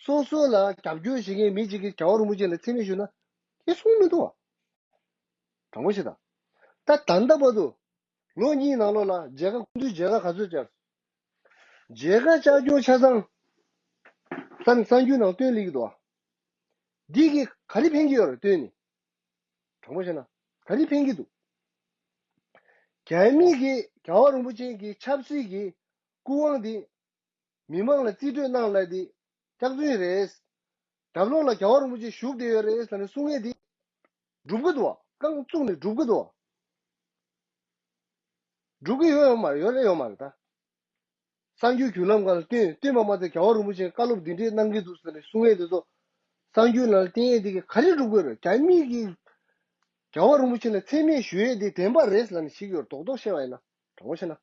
སོ་སོ་ལ་རྒྱབ་སྐྱོར་བྱེད་མཁན་མི་གཅིག་གིས་རྒྱལ་བ་རིན་པོ་ཆེ་ལ་མཚན་སྨད་ཞུས་ན་དེ་གསུང་མི་འདུག་བ། དྲང་པོ་བཤད་དང་། ད་ད་ལྟ་བར་དུ་ལོ་གཉིས་ནང་ལོགས་ལ་མཇལ་ཁ་ཁོང་ཚོས་མཇལ་ཁ་ག་ཚོད་བཅར། མཇལ་ཁ་བཅར་རྒྱུ་ཆ་ཚང་གསར་གསར་འགྱུར་ནང་བཏོན་ལེགས་འདུག་བ། འདི་གིས་ག་རེ་ཕན་གྱི་ཡོད་རེད་བཏོན་ནས། དྲང་པོ་བཤད་ན་ག་རེ་ཕན་གྱི་འདུག་རྒྱ་མི་གིས་རྒྱལ་བ་རིན་པོ་ཆེ་གི་ཆབ་སྲིད་ཀྱི་སྐུ་དབང་འདི་མི་མང་ལ་རྩིས་སྤྲོད་གནང་ལ་འདི་སྐྱག་རྫུན་རེད། རྒྱབ་ལོགས་ལ་རྒྱལ་བ་རིན་པོ་ཆེ་བཞུགས་བསྡད་ཡོད་རེད་ཟེར་ནས་གསུང་ཡས་འདི་སྒྲུབ་ཀྱི་འདུག་བ། རྐང་བཙུགས་ནས་སྒྲུབ་ཀྱི་འདུག་བ། སྒྲུབ་ཀྱི་ཡོད་ཡོད་མ་རེད། ཡོད་རེད་ཡོད་མ་རེད་ད། གསར་འགྱུར་བརྒྱུད་ལམ་སྒང་ལ་བཏོན་བཏོན་པ་མ་ཚད་རྒྱལ་བ་རིན་པོ་ཆེས་བཀའ་སློབ་འདི་འདྲས་གནང་གི་འདུག་ཟེར་ནས་གསུང་ཡས་དེ་ཚོ་གསར་འགྱུར་ནང་ལ་བསྟན་ཡས་དེ་ག་རེ་སྒྲུབ་དགོས་རེད། རྒྱ་མི་གིས་རྒྱལ་བ་རིན་པོ་ཆེ་ལ་མཚན་སྨད་ཞུ་ཡས་དེ་བདེན་པ་རེད་ཟེར་ནས་ཞིག་ཡོད་རྡོག་རྡོག་བཤད་པ་ཡིན་ན་དྲང་པོ་བཤད་ན།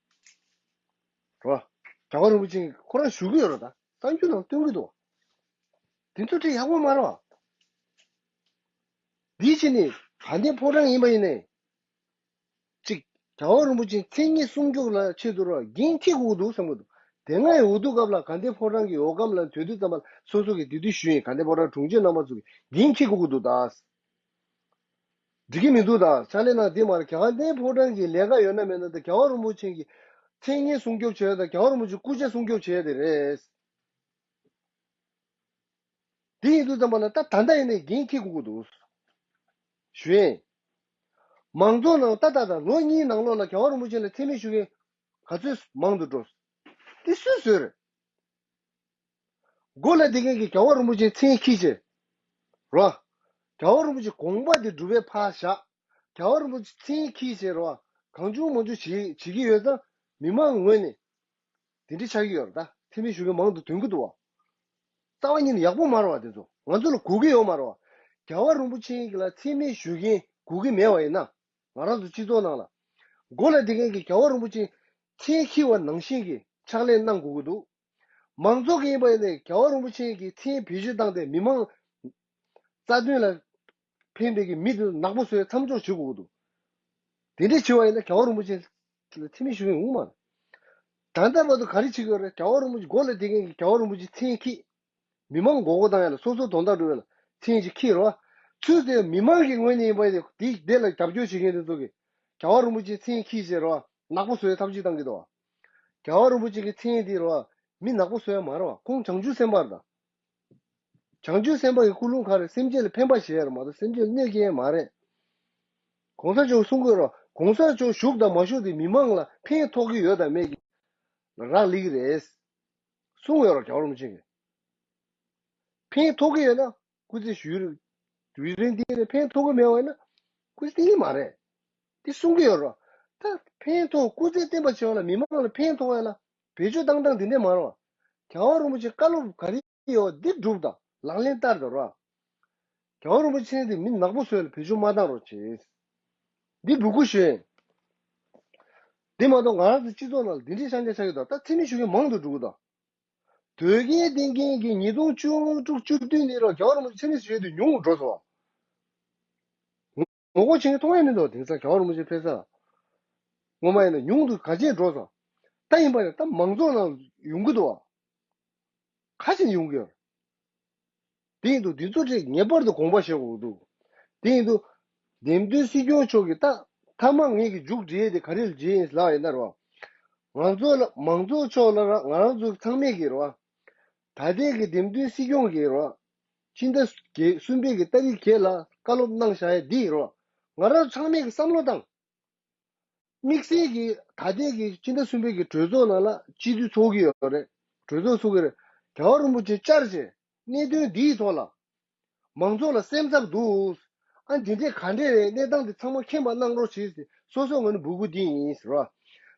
རོ། རྒྱལ་བ་རིན་པོ་ཆེ་ཁོ་རང་ཞུ་གི་ཡོད་རེད་ད། གསར་འགྱུར་ནང་སྟོན་གི་འདུག་དེ་ཚོ་དེ་ཡག་པོ་མ་རེད་བ། འདིའི་ཕྱི་ནས་དགའ་ལྡན་ཕོ་བྲང་ཡིན་པ་ཡིན་ནའི། གཅིག་རྒྱལ་བ་རིན་པོ་ཆེའི་མཚན་སྙན་སྲུང་སྐྱོབ་ལ་ཆེད་དུ་རོགས་འགན་འཁྱེར་དགོས་འདུག་བསམ་གྱི་འདུག་དེ་སྔ་ཡི་འོས་བསྡུ་སྐབས་ལ་དགའ་ལྡན་ཕོ་བྲང་གི་འོས་སྒམ་ལ་སྡོད་དུས་ཙམ་པ་སོ་སོ་གི་དེ་དུས་ཞུས་ཡིན། དགའ་ལྡན་ཕོ་བྲང་དྲུང་ཆེ་རྣམ་པ་ཚོ་གི་འགན་འཁྱེར་དགོས་ཀྱི་འདུག་ད། འགྲིག་གི་མི་འདུག་ད། ཕྱག་ལས་གནང་དེ་མ་རེད། དགའ་ལྡན་ཕོ་བྲང་གི་ལས་ཀ་ཡོད་ན་མེད་ན་ད་རྒྱལ་བ་རིན་པོ་ཆེ་གི་མཚན་སྙན་སྲུང་སྐྱོབ་བྱས་དང་རྒྱལ་བ་རིན་པོ་ཆེ་སྐུ་ཕྱྭ་སྲུང་སྐྱོབ་བྱས་དེ་རེད། དེ་ཡིན་དུས་ཙམ་པ་ལ་ད་ད་ལྟ་ཡིན་ནའི་འགན་འཁྱེར་དགོས་ཀྱི་འདུག་ཞུ་ཡིན། མང་ཚོགས་ནང་ད་ད་ད་ལོ་གཉིས་ནང་ལོགས་ལ་རྒྱལ་བ་རིན་པོ་ཆེ་ལ་མཚན་སྨད་ཞུ་མཁན་ག་ཚོད་མང་དུ་འགྲོ། དེ་སུས་བཟོས་རེད། མགོ་ལ་བསྡད་མཁན་གྱི་རྒྱལ་བ་རིན་པོ་ཆེའི་མཚན་འཁྱེར་བྱས། རོ། རྒྱལ་བ་རིན་པོ་ཆེ་དགོངས་པ་དེ་སྒྲུབ་པའི་ཕར་བཞག་རྒྱལ་བ་རིན་པོ་ཆེ་མཚན་འཁྱེར་བྱས་རོ། གང་བྱུང་མང་བྱུང་བྱེད་བྱེད་ཀྱི་ཡོད་ཙང་མི་མང་ངོས་ནས། དེ་འདྲ་ཆགས་ཀྱི་ཡོད་རེད་ད། མཚན་སྨད་ཞུ་མཁན་མང་དུ་ཐོན་གྱི་འདུག་བ། རྩ་བ་ཉིད་ནས་ཡག་པོ་མ་རེད་བ་དེ་ཚོ། ང་ཚོ་ལ་དགོས་ཀྱི་ཡོད་མ་རེད་བ། རྒྱལ་བ་རིན་པོ་ཆེ་ལ་མཚན་སྨད་ཞུ་མཁན་དགོས་ཀྱི་མེད་པ་ཡིན་ན། ང་རང་ཚོ་སྤྱི་ཚོགས་ནང་ལ། མགོ་ལ་བསྡད་མཁན་གྱི་རྒྱལ་བ་རིན་པོ་ཆེ་མཚན་འཁྱེར་བ་ནང་བཞིན་གྱི་ཕྱག་ལས་གནང་དགོས་ཀྱི་འདུག་མང་ཚོགས་ཀྱི་ཡིན་པ་ཡིན་ནའི་རྒྱལ་བ་རིན་པོ་ཆེ་གི་མཚན་བེད་སྤྱོད་བཏང་སྟེ་མི་མང་རྩ་དོན་ལ་ཕན་པའི་གི་མི་དེ་ནག་པོ་བཟོས་མཚམས་འཇོག་བྱེད་དགོས་ཀྱི་འདུག་དེ་འདྲ་བྱེད་པ་ཡིན་ན་རྒྱལ་བ་རིན་པོ་ཆེ་ལ་མཚན་སྨད་ཞུ་མཁན་ཡོང་མ་རེད། ད་ལྟ་བར་དུ་ག་རེ་བྱེད་ཀྱི་ཡོད་རེད། རྒྱལ་བ་རིན་པོ་ཆེ་མགོ་ལ་བསྡད་མཁན་གྱི་རྒྱལ་བ་རིན་པོ་ཆེ་མཚན་འཁྱེར། མི་མང་མགོ་སྐོར་བཏང་ཡ་ལ་སོ་སོ་དོན་དག་སྒྲུབ་ཡ་ལ་མཚན་ཅིག་འཁྱེར་རོགས། ཚུལ་དེ་མི་མང་གི་ངོས་ནས་ཡིན་པ་ཡིན་ཏེ་དེ་དེ་ལ་རྒྱབ་སྐྱོར་བྱེད་མཁན་དེ་ཚོ་གིས་རྒྱལ་བ་རིན་པོ་ཆེའི་མཚན་འཁྱེར་བྱས་རོགས། ནག་པོ་བཟོ་ཡའི་ཐབས་ཇུས་བཏང་གི་འདུག་རྒྱལ་བ་རིན་པོ་ཆེ་གི་མཚན་དེ་རོགས། མི་ནག་པོ་བཟོ་ཡ་མ་རེད་བ། ཁོང་བྱང་ཆུབ་སེམས་དཔའ་རེད་ད། བྱང་ཆུབ་སེམས་དཔའ་གི་ཀུན་སློང་ག་རེ། སེམས་ཅན་ལ་ཕན་པ་བྱེད་ཡ་རེད་མ་གཏོགས་སེམས་ཅན་ལ་གནོད་སྐྱེལ་ཡ་མ་རེད། གོང་ས་མཆོག་གསུང་གི་རོགས། གོང་ས་མཆོག་བཞུགས་དང་མ་བཞུགས་དེ་མི་མང་ལ་ཕན་ཐོགས་ཀྱི་ཡོད་དང་མེད་ཀྱི་རག་ལས་ཀྱི་རེད། གསུང་ཡོད་རོགས། རྒྱལ་བ་རིན་པོ་ཆེ་གིས། ཕན་ཐོགས་ཀྱི་ཡོད་ན་སྐུ་ཚེ་ཞུ་རུ་ཡུན་རིང་འདི་ནས་ཕན་ཐོགས་ཀྱི་མེད་པ་ཡིན་ན་སྐུ་ཚེ་བརྟན་གྱི་མ་རེད། དེ་གསུང་གི་ཡོད་རོགས། ད་ཕན་ཐོགས་སྐུ་ཚེ་བརྟན་པ་བྱེད་པ་ལ་མི་མང་ལ་ཕན་ཐོགས་ཡ་ལ་བེད་སྤྱོད་བཏང་སྟངས་འདི་འདྲས་མ་རེད་བ། རྒྱལ་བ་རིན་པོ་ཆེ་བཀའ་སློབ་ག་རེ་ཡོད་འདི་སྒྲུབ་དང་ལག་ལེན་བསྟར་དང་རོགས། རྒྱལ་བ་རིན་པོ་ཆེ་འདི་མི་ནག་པོ་བཟོས་ལ་བེད་སྤྱོད་མ་བཏང་རོགས་བྱེད། འདི་འབོད་སྐུལ་ཞུ་ཡིན། འདི་མ་གཏོགས་ང་རང་ཚོ་སྤྱི་ཚོགས་ནང་ལ་འདི་འདྲའི་ཤང་ཆ་ཆགས་ཀྱི་འདུག་ད་མཚན་སྨད་ཞུ་མཁན་མང་དུ་འགྲོ་གི་འདུག་དོལ་རྒྱལ་བསྟེན་མཁན་གྱི་ཉིས་སྟོང་བཅུ་དྲུག་བཅུ་བདུན་ནས་རོགས་རྒྱལ་བ་རིན་པོ་ཆེ་མཚན་སྨད་ཞུ་ཡས་དེ་ཉུང་རུ་འགྲོ་སོང་བ། ངོ་རྒོལ་བྱེད་མཁན་མཐོང་ཡས་མི་འདུག་དེང་སང་རྒྱལ་བ་རིན་པོ་ཆེ་ཕེབས་ས་ལ། ངོ་མ་ཡིན་ན་ཉུང་དུ་ག་ཅེས་འགྲོ་སོང་། ད་ཡིན་པ་ཡིན་ད་མང་ཚོགས་ནང་ཡོང་གི་འདུག་བ། ཁ་ཤས་ཡོང་གི་ཡོད། དེ་ཡིན་དུས་འདི་ཚོ་ཁྲིད་ངེས་པར་དུ་དགོངས་པ་བཞེས་དགོས་འདུག་དེ་ཡིན་དུས་འདེམས་ཐོན་སྲིད་སྐྱོང་མཆོག་གིས་ད་མཐའ་མ་ངེད་ཀྱི་མཇུག་སྒྲིལ་ཡས་དེ་ག་རེ་ལ་བྱེད་ཡིན་ལབ་ཡིན་ན་རོགས། ང་ཚོ་ལ་མང་ཚོགས་ཕྱོགས་ལ་ར་ང་རང་ཚོ་ཚང་མས་ཀྱི་རོ། ད་ལྟའི་གི་འདེམས་ཐོན་སྲིད་སྐྱོང་གི་རོ། ཕྱི་ཟླ་བརྒྱད་གསུམ་པའི་གི་ཏ་རིག་བརྒྱད་ལ་བཀའ་སློབ་གནང་བཞག་ཡ་འདི་རོ། ང་རང་ཚང་མས་ཀྱི་བསམ་བློ་བཏང་། དམིགས་བསལ་གྱི་ད་ལྟའི་གི་སྤྱི་ཟླ་གསུམ་པའི་གི་གྲོས་ཚོགས་ནང་ལ་སྤྱི་འཐུས་ཚོགས་ཀྱི་ཡོད་རེད། གྲོས་ཚོགས་ཚོགས་ཀྱི་རེད། རྒྱལ་བ་རིན་པོ་ཆེ་བཅར་བྱས་གནད་དོན་འདིའི་ཐོག་ལ་མང་ཚོགས་ལ་སེམས་འཚབ་འདུག་ཨ་འདི་འདྲས་ག་འདྲས་རེད། གནས་སྟངས་འདི་ཚང་མ་མཁྱེན་པ་གནང་རོགས་བྱེད་ཟེར་སོ་སོ་ངོས་ནས་འབོད་སྐུལ་འདི་ཡིན་ཟེར་བ།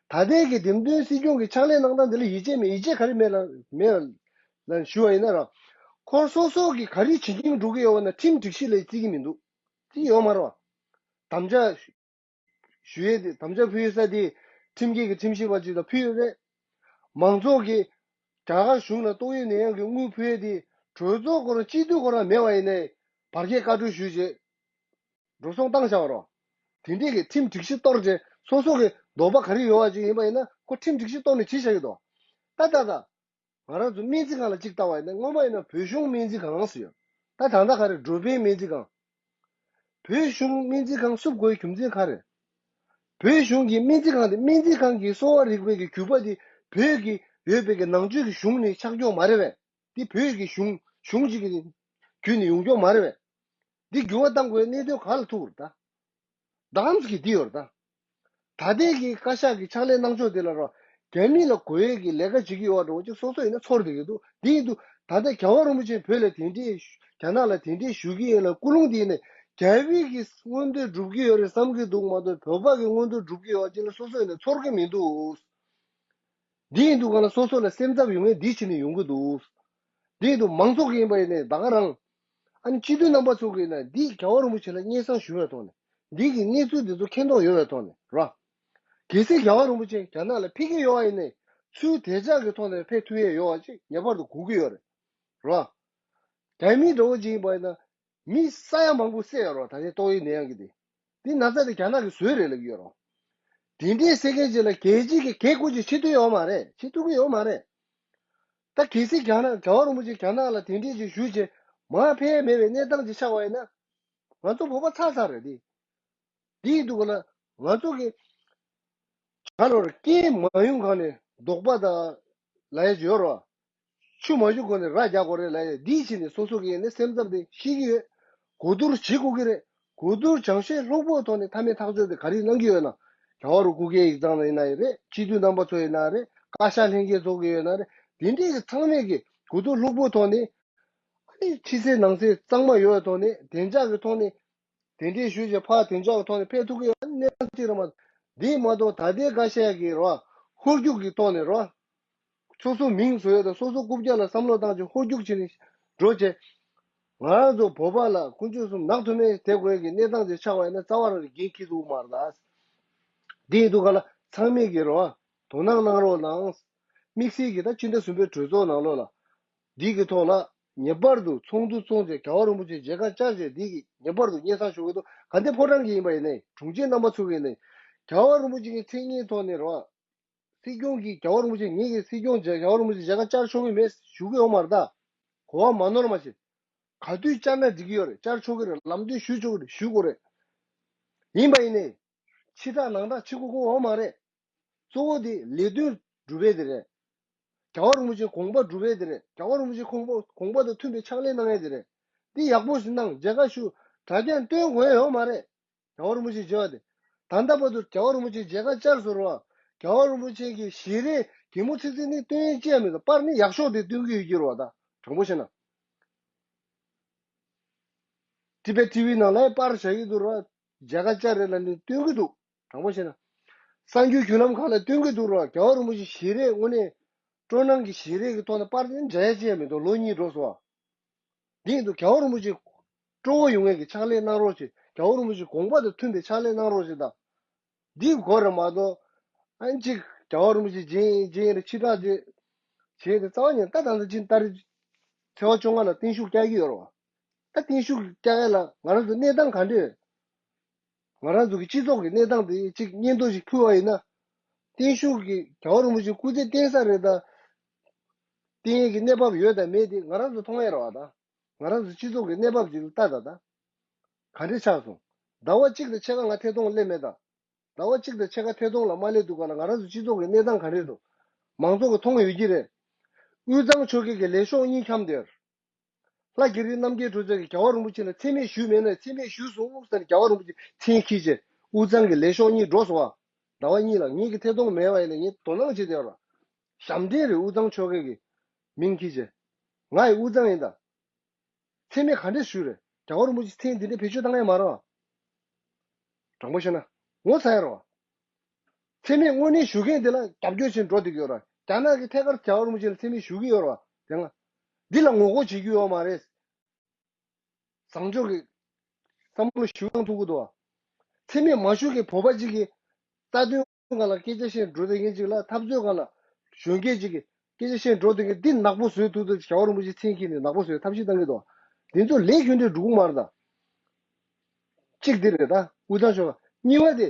ད་ལྟའི་གི་འདེམས་ཐོན་སྲིད་སྐྱོང་གི་ཕྱག་ལས་གནང་སྟངས་འདི་ལ་ཡིད་ཆེས་མེད་ཡིད་ཆེས་ག་རེ་མེད་ལ་མེད་ལ་ཞུ་བ་ཡིན་ན་ར། ཁོ་སོ་སོ་གི་ག་རེ་བྱེད་ཀྱིན་འགྲོ་གི་ཡོད་བ་ན་ཁྲིམས་སྒྲིག་གཞི་ལ་བརྩི་གི་མི་འདུག་བརྩི་ཡོད་མ་རེད་བ། དམ་བཅའ་ཞུ་ཡས་དེ་དམ་བཅའ་ཕུལ་ས་དེ་ཁྲིམས་འགལ་གྱི་ཁྲིམས་ཞིབ་པ་ཅིག་ལ་ཕུལ་ཡོད་རེད། མང་ཚོགས་ཀྱིས་རྒྱ་གར་གཞུང་ལ་ཏོག་དབྱིབས་ནད་ཡམས་ཀྱི་དངུལ་ཕུལ་ཡས་དེ་གྲོས་ཚོགས་ཁོ་རང་སྤྱི་འཐུས་ཁོ་རང་མེད་པ་ཡིན་ནའི་བར་བརྒལ་བཀའ་འཁྲོལ་ཞུས་རྗེས་འགྲོ་སོང་བཏང་བཞག་པ་རོ། དེ་འདྲས་ཀྱི་ཁྲིམས་སྒྲིག་གཞི་གཏོར་རྗེས་སོ་སོ་གི་འདོད་པ་ག་རེ་ཡོད་པ་ཅིག་ཡིན་པ་ཡིན་ན་ཁོ་ཁྲིམས་སྒྲིག་གཞི་གཏོར་ནས་བྱས་བཞག་གི་འདུག་ད་ད་ད། ང་རང་ཚོ་སྨན་རྩིས་ཁང་ལ་གཅིག་ལྟ་བ་ཡིན་ན་སྔོན་མ་ཡིན་ན་བོད་གཞུང་སྨན་རྩིས་ཁང་ཟེར་ཡོད། ད་ད་ལྟ་ག་རེ་འགྲོ་ཕན་སྨན་རྩིས་ཁང་། བོད་གཞུང་སྨན་རྩིས་ཁང་བསུབ་དགོས་རྒྱུ་མཚན་ག་རེ། བོད་གཞུང་གི་སྨན་རྩིས་ཁང་དེ་སྨན་རྩིས་ཁང་གི་གསོ་བ་རིག་པའི་གི་རྒྱུད་པ་དེ་བོད་ཀྱི་ཡོད་པའི་གི་ནང་ཆོས་ཀྱི་གཞུང་ནས་ཆགས་ཀྱོག་མ་རེད་པས། འདི་བོད་ཀྱི་གཞུང་གཞུང་གཅིག་གི་བརྒྱུད་ནས་ཡོང་ཀྱོག་མ་རེད་པས། འདི་འགྱུར་བ་གཏང་དགོས་གནད་དོན་ག་ལ་ཐུག་རེད་ད། བདག་གམ་གྱི་འདི་ཡོད་རེད་ད། ད་ལྟའི་གི་བཀའ་ཤག་གི་ཕྱག་ལས་གནང་ཕྱོགས་དེ་ལ་རོ། རྒྱ་མི་ལ་གོ་ཡས་ཀྱི་ལས་ཀ་བྱེད་ཀྱི་ཡོད་འགྲོ་ཅིག་སོ་སོ་ཡིན་ན་ཚོར་བསྡད་ཀྱི་འདུག་འདི་ཡིན་དུས་ད་ལྟ་རྒྱལ་བ་རིན་པོ་ཆེ་བོད་ལ་དེ་འདྲས་རྒྱ་ནག་ལ་དེ་འདྲས་ཞུ་གི་ཡིན་ལ་ཀུན་སློང་དེ་ཡིན་ནས་རྒྱ་བོད་ཀྱི་མངོན་འདོད་སྒྲུབ་ཀྱི་ཡོད་རེད་བསམ་གྱི་འདུག་མ་གཏོགས་བོད་པ་གི་མངོན་འདོད་སྒྲུབ་ཀྱི་ཡོད་ཅིག་ལ་སོ་སོ་ཡིན་ན་ཚོར་གྱི་མི་འདུག་འདི་ཡིན་དུས་གང་ལ་སོ་སོ་ལ་སེམས་འཚབ་ཡོང་ངེས་འདི་བྱས་ནས་ཡོང་གི་འདུག་འདི་ཡིན་དུས་མང་ཚོགས་ཀྱི་ཡིན་པ་ཡིན་ནའི་ད་ག་རང་། ཨ་ནི་སྤྱི་འཐུས་རྣམ་པ་ཚོ་གིས་ན་འདི་རྒྱལ་བ་རིན་པོ་ཆེ་ལ་སྙན་སེང་ཞུ་བའི་ཐོག་ནས་འདི་གི་གནས་ཚུལ་འདི་ཚོ་མཁྱེན་རྟོགས་ཡོད་པའི་ཐོག་ནས་ར། གལ་སྲིད་རྒྱལ་བ་རིན་པོ་ཆེ་རྒྱ་ནག་ལ་ཕེབས་ཀྱི་ཡོད་པ་ཡིན་ནའི་ཚུལ་དེ་ཅག་གི་ཐོག་ནས་ཕེབས་ཐུབ་ཡས་ཡོད་པ་ཅིག་ངེས་པར་དུ་དགོས་ཀྱི་ཡོད་རེད། ར། རྒྱ་མི་འདྲ་བོ་ཅིག་ཡིན་པ་ཡིན་ན། མི་ས་ཡ་མང་པོ་བསད་ཡོད་རེད་ད་ལྟའི་ཏོག་དབྱིབས་ནད་ཡམས་ཀྱི་དེ། འདི་ན་ཚ་དེ་རྒྱ་ནག་གིས་བཟོས་རེད་ལབ་ཀྱི་ཡོད་རེད། དེ་འདྲའི་བསད་མཁན་ཅིག་ལ་རྒྱལ་སྤྱི་གི་གེ་ཁུ་ཅིག་བྱེད་ཐུབ་ཡོད་མ་རེད། བྱེད་ཐུབ་ཀྱི་ཡོད་མ་རེད། ད་གལ་སྲིད་རྒྱ་ནག་རྒྱལ་བ་རིན་པོ་ཆེ་རྒྱ་ནག་ལ་དེ་འདྲས་ཅིག་ཞུས་བྱས་མར་ཕེབས་མེད་པའི་གནས་སྟངས་ཅིག་ཆགས་པ་ཡིན་ན། ང་ཚོ་བོད་པ་ཚར་ཚར་རེད་དེ། དེ་ཡིན་དུས་ཀ་ལ་ང་ཚོ་གི་ག་ལོར་རྐྱེན་མ་ཡོང་གང་ནས་རྡོག་པ་དང་ལ་ཡ་ཅིག་ཡོད་རོ། ཆུ་མ་བཞུར་གོང་ནས་ར་རྒྱག་དགོས་རེད་ལབ་ཡ་འདིའི་ཕྱིར་ནས་སོ་སོ་གི་ཡིན་ནའི་སེམས་འཚབ་དེ་ཤེས་ཀྱི་ཡོད། གོ་བསྡུར་བྱེད་དགོས་ཀྱི་རེད། གོ་བསྡུར་སྦྱང་བཤད་ལྷུག་པོའི་ཐོག་ནས་མཐའ་མའི་ཐག་གཅོད་དེ་ག་རེ་གནང་གི་ཡོད་ན། རྒྱལ་བ་རུ་སྐུ་སྒེར་ཡིག་ཚང་ལ་ཡིན་ན་ཡང་རེད། སྤྱི་འཐུས་རྣམ་པ་ཚོ་ཡིན་ན་རེད། བཀའ་ཤག་ལྷན་རྒྱས་ཚོ་གི་ཡོད་ན་རེད། དེ་འདྲའི་གི་ཚང་མས་ཀྱི་གོ་བསྡུར་ལྷུག་པོའི་ཐོག་ནས་ཨ་ནི་ཕྱི་གསལ་ནང་གསལ་གཙང་མ་ཡོད་པའི་ཐོག་ནས་བདེ་འཇགས་ཀྱི་ཐོག་ནས་དེ་འདྲའི་ཞུས་བྱས་ཕར་བདེ་འཇགས་ཀྱི་ཐོག་ནས་ཕེབས་ཐུབ་ཀྱི་ཡོད་ན་གནས་སྟངས་གཅིག་རེད་མ་གཏོགས། འདི་མ་གཏོགས་ད་ལྟའི་བཀའ་ཤག་གི་རོ་ཧོལ་རྒྱུག་གི་ཐོག་ནས་རོ། སོ་སོ་མིང་བཟོ་ཡས་དང་སོ་སོ་རྐུབ་བཀྱག་ལ་བསམ་བློ་བཏང་བྱས་ཧོལ་རྒྱུག་བྱས་ནས་འགྲོ་བྱས། ང་རང་ཚོ་བོད་པ་ལ་དཀོན་མཆོག་གསུམ་ནག་ཐུ་མེ་དེ་དགོས་ཀྱི་གནས་སྟངས་དེ་ཆགས་པ་ཡིན་ན་རྩ་བ་རང་གི་འགན་འཁྱེར་ཐུབ་མ་རེད་ད། དེ་ཡིན་དུས་ག་ལ་ཚང་མས་ཀྱི་རོ། དོ་སྣང་གནང་རོགས་གནང་། དམིགས་བསལ་གྱི་ད་ཕྱི་ཟླ་གསུམ་པའི་གྲོས་ཚོགས་ནང་ལོགས་ལ། འདི་གི་ཐོག་ལ་ངེས་པར་དུ་ཚོགས་འདུ་བཙུགས་ཏེ་རྒྱལ་བ་རིན་པོ་ཆེ་མཇལ་ཁ་བཅར་བྱས་འདི་གི་ངེས་པར་དུ་སྙན་སེང་ཞུ་གི་འདུག་ག་འདི་ཕོ་བྲང་གི་ཡིན་པ་ཡིན་ནའི་དྲུང་ཆེ་རྣམ་པ་ཚོ་གི་ཡིན་ནའི་རྒྱལ་བ་རིན་པོ་ཆེ་གི་མཚན་སྙན་ཐོག་ནས་རོ། སྲིད་སྐྱོང་གིས་རྒྱལ་བ་རིན་པོ་ཆེ་ངེད་ཀྱི་སྲིད་སྐྱོང་མཇལ་རྒྱལ་བ་རིན་པོ་ཆེ་མཇལ་ཁ་བཅར་ཆོག་གི་མེད་ཞུ་གི་ཡོད་མ་རེད་ད། གོ་བ་མ་ནོར་མ་བྱེད། ག་དུས་བཅར་ན་འགྲིག་གི་ཡོད་རེད། བཅར་ཆོག་གི་རེད། ལམ་སྟོན་ཞུ་ཆོག་གི་རེད། ཞུ་དགོས་རེད། ཡིན་པ་ཡིན་ནའི། ཕྱི་ཐག་ནང་ཐག་ཕྱི་གུ་གུ་འོང་མ་རེད། གཙོ་བོ་དེ་ལས་དོན་སྒྲུབ་ཡས་དེ་རེད། རྒྱལ་བ་རིན་པོ་ཆེའི་དགོངས་པ་སྒྲུབ་ཡས་དེ་རེད། རྒྱལ་བ་རིན་པོ་ཆེའི་དགོངས་པ་དགོངས་པ་དང་མཐུན་པའི་ཕྱག་ལས་གནང་ཡས་དེ་རེད། འདི་ཡག་པོ་ཞིག་གནང་། མཇལ་ཁ་ཞུ། དྲ་རྒྱ་སྟོན་དགོས་ཡས་ཡོད་མ་རེད། རྒྱལ་བ་རིན་པོ་ཆེ་མཇལ་བ་དེ། ད་ལྟ་བར་དུ་རྒྱལ་བ་རིན་པོ་ཆེ་མཇལ་ཁ་བཅར་སོང་རོགས། རྒྱལ་བ་རིན་པོ་ཆེ་གི་ཞལ་རས་གད་མོ་ཚིག་ཚིག་ནི་སྟོན་ཡས་ཅི་ཡང་མེད་དོ། པར་ནི་ཡག་ཤོས་དེ་སྟོན་གི་ཡོད་ཀྱི་རོགས་ད། དྲང་པོ་བཤད་ན། ཊི་བེཊ་ཊི་ཝི་ནང་ལ་པར་བཞག་གི་འདུག་རོགས། མཇལ་ཁ་བཅར་རེད་ལབ་ནི་སྟོན་གི་འདུག་དྲང་པོ་བཤད་ན། གསར་འགྱུར་བརྒྱུད་ལམ་ཁག་ལ་སྟོན་གི་འདུག་རོགས། རྒྱལ་བ་རིན་པོ་ཆེ་ཞལ་རས་དངོས་གནས་སྤྲོ་སྣང་གི་ཞལ་རས་ཀྱི་ཐོག་ནས་པར་དེ་མཇལ་ཡ་ཅི་ཡང་མི་འདུག་ལོ་གཉིས་འགྲོ་སོང་བ། དེ་ཡིན་དུས་རྒྱལ་བ་རིན་པོ་ཆེ་སྤྲོ་བོ་ཡོང་ངེས་ཀྱི་ཕྱག་ལས་གནང་རོགས་བྱེད། རྒྱལ་བ་རིན་པོ་ཆེ་དགོངས་པ་དང་མཐུན་པའི་ཕྱག་ལས་གནང་རོགས་བྱེད་དང་། འདི་གོ་རེ་མ་གཏོགས། ཨན་ཅིག་རྒྱལ་བ་རིན་པོ་ཆེ་རྗེས་རྗེས་རེ་ཕྱི་ཐག་རྗེས་བྱས་ཏེ་རྩ་བ་ཉིད་ད་ད་ལྟ་ཅིན་ཏ་རིག་ཚེས་པ་བཅོ་ལྔ་ལ་བརྟན་བཞུགས་བསྐྱལ་གྱི་ཡོད་རེད་བ། ད་བརྟན་བཞུགས་བསྐྱལ་ཡ་ལ་ང་རང་ཚོ་གནས་སྟངས་ག་འདྲས། ང་རང་ཚོ་གི་སྤྱི་ཚོགས་ཀྱི་གནས་སྟངས་དེ་ཅིག་སྙན་ཐོ་ཞིག་ཕུལ་བ་ཡིན་ན། བརྟན་བཞུགས་ཀྱི་རྒྱལ་བ་རིན་པོ་ཆེ་སྐུ་ཚེ་བརྟན་ས་རེད་ད། བརྟན་ཡས་ཀྱི་གནས་བབ་ཡོད་དང་མེད་དེ་ང་རང་ཚོ་མཐོང་ཡས་རེད་བ་ད། ང་རང་ཚོ་སྤྱི་ཚོགས་ཀྱི་གནས་བབ་ཅིག་ལ་ལྟ་ད་ད། ག་འདྲས་ཆགས་སོང་། ཟླ་བ་གཅིག་དང་ཕྱེད་ཀ་ང་ཐད་གཏོང་སླེབས་མེད་ད། ཟླ་བ་གཅིག་དང་ཕྱེད་ཀ་ཐད་གཏོང་ལ་མ་སླེབས་དུས་ག་ལ། ང་རང་ཚོ་སྤྱི་ཚོགས་ཀྱི་གནས་སྟངས་ག་རེ་འདུག་མང་ཚོགས་ཀྱིས་མཐོང་ཡོད་ཀྱི་རེད། དབུས་གཙང་ཆོལ་ཁའི་གི་ལས་ཤོག་གཉིས་འཁྱམས་བསྡད་ཡོད། ལྷ་རྒྱ་རི་རྣམ་རྒྱལ་གྲོལ་མཛད་ཀྱིས་རྒྱལ་བ་རིན་པོ་ཆེ་ལ་མཚན་སྨད་ཞུས་མེད་ན། མཚན་སྨད་ཞུས་སོང་ཟེར་ནས་རྒྱལ་བ་རིན་པོ་ཆེ་མཚན་འཁྱེར་བྱས། དབུས་གཙང་གི་ལས་ཤོག་གཉིས་འགྲོ་སོང་བ། ཟླ་བ་གཉིས་ལ་ངེད་ཀྱི་ཐད་གཏོང་མེད་པ་ཡིན་ན་ངས་དོ་སྣང་བྱེད་བསྡད་ཡོད་ར། ཞབས་འདྲེན་རེད། དབུས་གཙང་ཆོལ་ཁའི་གི་མིང་འཁྱེར་བྱས། ང་ཡི་དབུས་གཙང་ཡིན་ད། མཚན་སྨད་ག་འདྲས་ཞུས་རེད། རྒྱལ་བ་རིན་པོ་ཆེ་མཚན་འདི་འདྲ་བེད་སྤྱོད་བཏང་ཡ་མ་རེད་བ། དྲང་པོ་བཤད་ན། ངོ་ཚ་ཡ་རེད་བ། མཚན་སྨད་དངོས་གནས་ཞུ་མཁན་དེ་ལ་རྒྱབ་སྐྱོར་བྱེད་འགྲོ་བསྡད་ཀྱི་ཡོད་ར། རྒྱ་ནག་གིས་ཐད་ཀར་རྒྱལ་བ་རིན་པོ་ཆེ་ལ་མཚན་སྨད་ཞུ་གི་ཡོད་ར་བ། དེ་སྔ། འདི་ལ་ངོ་རྒོལ་བྱེད་རྒྱུ་ཡོད་མ་རེད། བཟང་ཕྱོགས་ཀྱི་བསམ་བློ་ཞིག་བཏང་ཐུབ་ཀྱི་འདུག་བ། མཚན་སྨད་མ་ཞུ་མཁན་བོད་པ་གཅིག་གིས་རྩ་དོན་སྒང་ལ་སྐད་ཆ་བཤད་འགྲོ་བསྡད་མཁན་གཅིག་ལ། འཐབ་རྩོད་སྒང་ལ་གཞོན་སྐྱེས་གཅིག་གིས་སྐད་ཆ་བཤད་འགྲོ་བསྡད་མཁན་འདི་ནག་པོ་བཟོས་ཐུབ་ཐུབ། རྒྱལ་བ་རིན་པོ་ཆེ་མཚན་འཁྱེར་ནས་ནག་པོ་བཟོས་ཐབས་ཤེས་བཏང་གི་འདུག་འདི་ཚོ་ལས་རྒྱུ་འབྲས་འགྲོ་གི་མ་རེད་ད། གཅིག་འདི་རེད་ད། དབུས་གཙང་ཆོལ་ཁ། གཉིས་པ་དེ།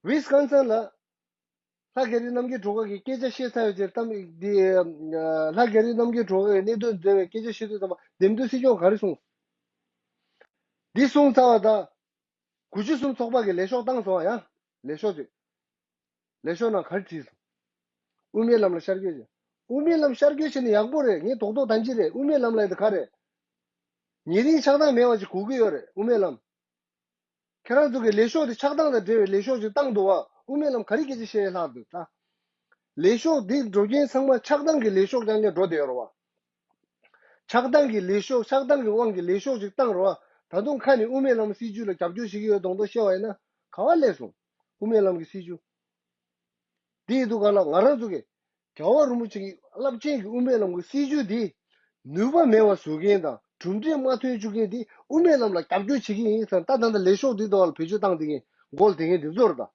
ཝི་སི་ཀོན་སིན་ལ་ལྷ་རྒྱ་རི་རྣམ་རྒྱལ་སྒྲོལ་དཀར་གྱིས་སྐད་ཆ་བཤད་ཚར་བའི་རྗེས། གཏམ་འདི་ལྷ་རྒྱ་རི་རྣམ་རྒྱལ་སྒྲོལ་དཀར་གྱི་གནད་དོན་འབྲེལ་བའི་སྐད་ཆ་བཤད་དུས་ཙམ་པ། འདེམས་ཐོན་སྲིད་སྐྱོང་ག་རེ་གསུངས། འདི་གསུངས་ཚར་བ་དང་། དགུ་བཅུ་གསུམ་ཚོགས་པ་གི་ལས་ཤོག་བཏང་སོང་ཡ། ལས་ཤོག་ཅིག་ལས་ཤོག་ནང་ག་རེ་བྲིས་སོང་། དབུ་མའི་ལམ་ལ་ཤར་བསྐྱོད་བྱས། དབུ་མའི་ལམ་ཤར་བསྐྱོད་བྱས་ནས་ཡག་པོ་རེད། ངས་རྡོག་རྡོག་ད་གཅིག་རེད། དབུ་མའི་ལམ་ལ་ཡིན་དེ་ག་རེད། ཉེ་རིང་ཆགས་སྡང་མེད་པ་ཅིག་དགོས་ཀྱི་ཡོད་རེད། དབུ་མའི་ལམ། ཁྱེད་རང་ཚོ་གི་ལས་ཤོག་དེ་ཆགས་སྡང་དང་འབྲེལ་བའི་ལས་ཤོག་ཅིག་བཏང་འདུག་བ། དབུ་མའི་ལམ་ག་རེ་སྐད་ཆ་བཤད་ཡ་ལྷག་འདུག་ད། ལས་ཤོག་འདི་འགྲོ་མཁན་ཚང་མ་ཆགས་སྡང་གི་ལས་ཤོག་རྐྱང་རྐྱང་འགྲོ་བསྡད་ཡོད་རེད་བ། ཆགས་སྡང་གི་ལས་ཤོག་ཆགས་སྡང་གི་དབང་གིས་ལས་ཤོག་ཅིག་བཏང་རེད་བ། ད་དུང་ཁ་ནས་དབུ་མའི་ལམ་སྲིད་བྱུས་ལ་རྒྱབ་སྐྱོར་བྱེད་ཀྱི་ཡོད་མདོག་མདོག་བཤད་པ་ཡིན་ན་ག་བ་སླེབས་སོང་། དབུ་མའི་ལམ་གྱི་སྲིད་བྱུས། དེ་ཡིན་དུས་ག་ལ་ང་རང་ཚོ་གི་རྒྱལ་བ་རིན་པོ་ཆེ་གི་རླབས་ཆེན་གྱི་དབུ་མའི་ལམ་གྱི་སྲིད་བྱུས་འདི་ནུས་པ་མེད་པ་བཟོ་མཁན་དང་གྲུབ་འབྲས་མ་ཐོན་བཅུག་མཁན་འདི་དབུ་མའི་ལམ་ལ་རྒྱབ་སྐྱོར་བྱེད་ཀྱི་ཡིན་ཟེར། ད་ད་ལྟ་ལས་ཤོག་འདི་འདྲ་བ་ལ་བེད་སྤྱོད་བཏང་བསྡད་མཁན་མགོ་ལ་བསྡད་མཁན་འདི་ཚོ་རེད་ད།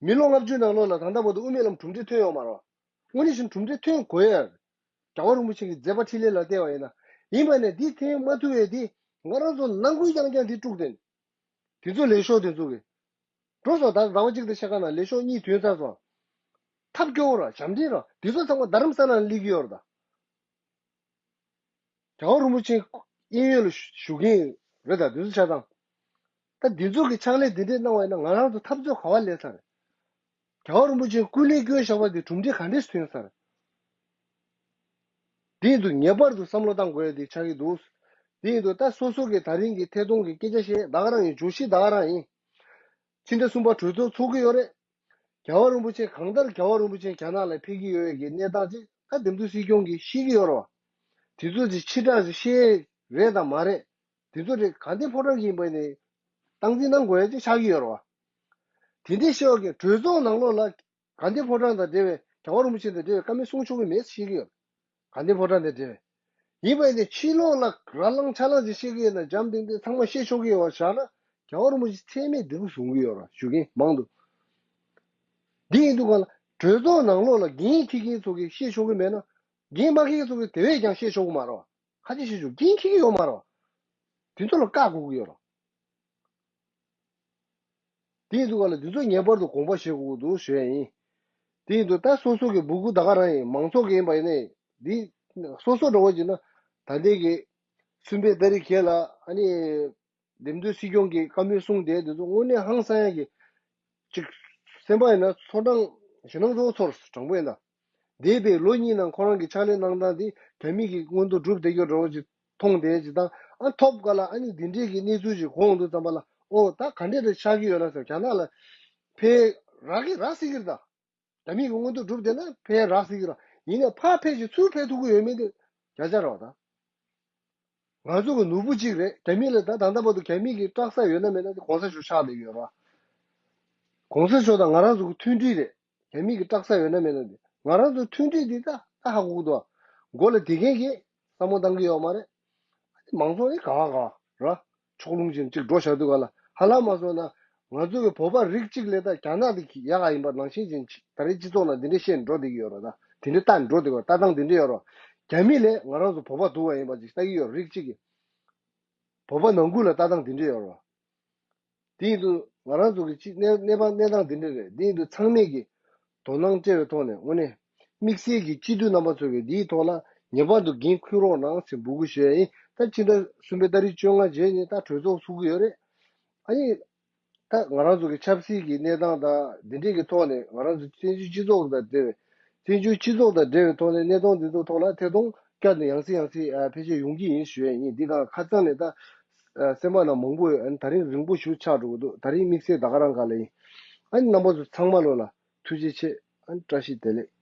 མི་ལོ་ལྔ་བཅུ་ནང་ལོགས་ལ་ད་ལྟ་བར་དུ་དབུ་མའི་ལམ་གྲུབ་འབྲས་ཐོན་ཡོད་མ་རེད། དངོས་གནས་བཞིན་གྲུབ་འབྲས་ཐོན་དགོས་ཡ། རྒྱལ་བ་རིན་པོ་ཆེ་གི་མཛད་པ་འཕྲིན་ལས་ལ་བལྟས་པ་ཡིན་ན། ཡིན་པ་ནས་འདི་ཐོན་མ་ཐུབ་པའི་འདི་ང་རང་ཚོ་ནང་ཁུལ་རྐྱང་རྐྱང་འདི་དཀྲུགས་ཏེ། དེ་ཚོ་ལས་ཤོག་དེ་ཚོ་གི་འགྲོ་སོང་། ད་ཟླ་བ་གཅིག་དང་ཕྱེད་ཀ་ནང་ལས་ཤོག་གཉིས་ཐོན་ཚར་སོང་། ཐབས་སྐྱོ་བོ་ར་ཞབས་འདྲེན་ར་དེ་ཚོ་ཚང་མ་རྡ་རམ་ས་ལ་ནས་སླེབས་ཀྱི་ཡོད་རེད་ད། རྒྱལ་བ་རིན་པོ་ཆེ་གཡས་གཡོན་ལ་བཞུགས་མཁན་རེད་ད། དེ་ཚོ་ཆ་ཚང་། ད་འདི་ཚོ་གི་ཕྱག་ལས་འདི་འདྲས་གནང་བ་ཡིན་ན་ང་རང་ཚོ་འཐབ་རྩོད་ག་བ་ལས་ཚར། རྒྱལ་བ་རིན་པོ་ཆེ་སྐུ་ལས་བསྐྱོན་བཞག་པ་དེ་གྲུབ་འབྲས་ག་འདྲས་ཐོན་ཚར། དེ་ཡིན་དུས་ངེས་པར་དུ་བསམ་བློ་བཏང་དགོས་ཡ་དེ་ཆགས་ཀྱི་འདུག་དེ་ཡིན་དུས་ད་སོ་སོ་གི་ད་རིང་གི་ཐད་གཏོང་གི་སྐད་ཆ་བཤད་ད་ག་རང་ཡིན། བརྗོད་གཞི་ད་ག་རང་ཡིན། ཕྱི་ཟླ་གསུམ་པ་གྲོས་ཚོགས་ཚོགས་ཀྱི་ཡོད་རེད། རྒྱལ་བ་རིན་པོ་ཆེ་གང་ལྟར་རྒྱལ་བ་རིན་པོ་ཆེ་རྒྱ་ནག་ལ་ཕེབས་ཀྱི་ཡོད་ཡ་གི་གནས་སྟངས་ཅིག་ད་འདེམས་ཐོན་སྲིད་སྐྱོང་གིས་ཤེས་ཀྱི་ཡོད་རེད་བ། དེ་ཚོ་ཅིག་ཕྱི་དྲགས་ཅིག་བཤད་རེད་དང་མ་རེད། དེ་ཚོ་རེད་ག་འདི་ཕོ་བྲང་གི་ཡིན་པ་ནི་སྟངས་འཛིན་གནང་དགོས་ཡ་ཅིག་ཆགས་ཀྱི་ཡོད་རེད་བ། དེ་འདྲའི་བཤད་པ་གི་གྲོས་ཚོགས་ནང་ལོགས་ལ་དགའ་ལྡན་ཕོ་བྲང་དང་འབྲེལ་བའི་རྒྱལ་བ་རིན་པོ་ཆེ་དང་འབྲེལ་བའི་བཀའ་མོལ་གསུང་ཆོག་གི་མེད་ཟེར་བཤད་ཀྱི་ཡོད། དགའ་ལྡན་ཕོ་བྲང་དང་འབྲེལ་བའི། ཡིན་པ་ཡིན་ནའི་ཕྱི་ལོགས་ལ་ར་ལངས་ཆ་ལངས་ཅིག་བཤད་ཀྱི་ཡོད་ན་འཇམ་ཐིང་ཐིང་ཚང་མ་བཤད་ཆོག་གི་ཡོད་པ་བཞག་ན་རྒྱལ་བ་རིན་པོ་ཆེ་མཚན་སྨད་འདི་འདྲ་བཟུང་གི་ཡོད་ར་ཞུ་མཁན་མང་འདུག་འདི་ཡིན་དུས་ག་ལ་གྲོས་ཚོགས་ནང་ལོགས་ལ་འགན་འཁྱེར་མཁན་ཚོ་གིས་བཤད་ཆོག་གི་མེད་ན། འགན་མ་འཁྱེར་མཁན་ཚོ་གིས་དེ་བས་ཀྱང་བཤད་ཆོག་གི་མ་རེད་བ། ཁ་ཅིག་བཤད་ཆོག་འགན་འཁྱེར་གྱི་ཡོད་མ་རེད་བ། དེ་ཚོ་ལ་བཀག་དགོས་ཀྱི་ཡོད་ར། དེ་ཡིན་དུས་ག་ལ་འདི་ཚོ་ངེས་པར་དུ་དགོངས་པ་བཞེས་དགོས་ཀྱི་འདུག་ཞུ་ཡ་ཡིན། དེ་ཡིན་དུས་ད་སོ་སོ་གི་འབོད་སྐུལ་ད་ག་རང་ཡིན། མང་ཚོགས་ཀྱི་ཡིན་པ་ཡིན་ནའི་འདི་སོ་སོ་འདྲ་བོ་བྱས་ན་ད་ལྟའི་གི་སུམ་པའི་ཏ་རིག་གེ་ལ་ཨ་ནི་འདེམས་ཐོན་སྲིད་སྐྱོང་གི་བཀའ་མོལ་གསུངས་བསྡད་དེ་ཚོ་དངོས་གནས་ཧང་སང་ཡ་གི་ཅིག་སེམས་པ་ཡིན་ན་ཚོར་སྣང་ཞེད་སྣང་ཚ་བོ་ཚོར་དྲང་པོ་ཡིན་ད། འདས་པའི་ལོ་གཉིས་ནང་ཁོ་རང་གི་ཕྱག་ལས་གནང་སྟངས་དེ་རྒྱ་མི་གི་མངོན་མཐོ་སྒྲུབ་བསྡད་རྒྱུ་འདྲ་བོ་ཅིག་མཐོང་བསྡད་ཅིག་དང་། ཨ་ཐོབ་ག་ལ་ཨ་ནི་འདི་འདྲས་ཀྱི་གནས་ཚུལ་ཅིག་གོ་འོང་དུས་ཙམ་པ་ལ་ཨོ་ད་ག་འདྲས་རེ་ཆགས་ཀྱི་ཡོད་ན་ཟེར། རྒྱ་ནག་ལ་ཕེབས་རག་གི་རག་སྲིད་ཀྱི་རེད་ད། རྒྱ་མི་གི་མངོན་མཐོ་སྒྲུབ་བསྡད་ན་ཕེབས་རག་སྲིད་ཀྱི་རེད། ཡིན་ནའི་ཕར་ཕེབས་ཤིག་ཚུར་ཕེབས་ཐུབ་ཀྱི་ཡོད་མེད་དེ་བརྒྱ་ཆ་རེད་བ་ད། ང་ཚོ་གི་ནོར་བུ་གཅིག་རེད། རྒྱ་མི་ལ་ད་ད་ལྟ་བར་དུ་རྒྱ་མི་གི་སྐྲག་ས་ཡོད་ན་མེད་ན་དེ་གོང་ས་མཆོག་ཆགས་བསྡད་ཀྱི་ཡོད་རེད་བ། གོང་ས་མཆོག་དང་ང་རང་ཚོ་གི་མཐུན་སྒྲིལ་རེད། རྒྱ་མི་གི་སྐྲག་ས་ཡོད་ན་མེད་ན་དེ་ང་རང་ཚོ་མཐུན་སྒྲིལ་འདི་ད་ད་ཧ་གོ་གི་འདུག་བ། མགོ་ལ་དེ་གན་གི་བསམ་བློ་བཏང་གི་ཡོད་མ་རེད། མང་ཚོགས་ནི་ག་བ་ག་བ་ར། ཕྱོགས་ལྷུང་ཅན་གཅིག་འགྲོ་བཞག་དུས་ག་ལ་ཧ་ལམ་མ་སོང་ན། ང་ཚོ་གི་བོད་པ་རིགས་གཅིག་ལས་ད་རྒྱ་ནག་དེ་གི་ཡག་ག་ཡིན་པ་ནང་བཞིན་ཅན་ཅིག་ད་རེས་སྤྱི་ཚོགས་ནང་དེ་འདྲས་བཤད་འགྲོ་བསྡད་ཀྱི་ཡོད་རེད་ད། དེ་འདྲས་ལྟ་འགྲོ་བསྡད་ཀྱི་ཡོད། ལྟ་སྟངས་དེ་འདྲས་ཡོད་རེད། རྒྱ་མི་ལས་ང་རང་ཚོ་བོད་པ་སྡུག་ག་ཡིན་པ་ཅིག་ལྟ་གི་ཡོད་རེད། རིགས་གཅིག་གི་བོད་པ་ནང་ཁུལ་ལ་ལྟ་སྟངས་དེ་འདྲས་ཡོད་རེད། དེ་ཡིན་དུས་ང་རང་ཚོ་གི་སྤྱི་གནས་གནས་པ་གནས་སྟངས་དེ་འདྲ་རེད། དེ་ཡིན་དུས་ཚང་མས་ཀྱི་དོ་སྣང་སྤྲད་པའི་ཐོག་ནས་དངོས་གནས་དམིགས་བསལ་གྱི་སྤྱི་འཐུས་རྣམ་པ་ཚོ་གིས་འདིའི་ཐོག་ལ་ངེས་པར་དུ་འགན་འཁུར་རོགས་གནང་ཟེར་འབོད་སྐུལ་ཞུ་ཡ་ཡིན། ད་ཕྱི་ཟླ་གསུམ་པའི་ཏ་རིག་བཅོ་ལྔ་རྗེས་ནས་ད་གྲོས་ཚོགས་ཚུགས་ཀྱི་ཡོད་རེད། ཨ་ནི་ ད་ང་རང་ཚོ་གི་ཆབ་སྲིད་ཀྱི་གནས་སྟངས་དང་འདི་འདྲས་ཀྱི་ཐོག་ནས་ང་རང་ཚོ་བཙན་བྱོལ་སྤྱི་ཚོགས་དང་འབྲེལ་བའི་བཙན་བྱོལ་སྤྱི་ཚོགས་དང་འབྲེལ་བའི་ཐོག་ནས་གནས་སྟངས་འདི་ཚོ་ཐོག་ལ་ཐད་གཏོང་བསྐྱར་ནས་ཡང་སེ་ཡང་སེ་ཨ་ཕལ་ཆེར་ཡོང་གི་ཡིན་ཞུ་ཡས་ཡིན། འདི་ག་ཁ་སང་ནས་ད་ཨ་སེམས་པ་ནང་མང་པོ་ཡོད། ཨ་ནི་ད་རིང་རིང་པོ་ཞིག་ཆགས་འགྲོ་གི་འདུག། ད་རིང་དམིགས་བསལ་ད་ག་རང་ག་ལ་ཡིན། ཨ་ནི་རྣམ་པ་ཚོ་ཚང་མ་ལོ་ལ་ཐུགས་རྗེ་ཆེ། ཨ་ནི་བཀྲ་ཤིས་བདེ་ལེགས།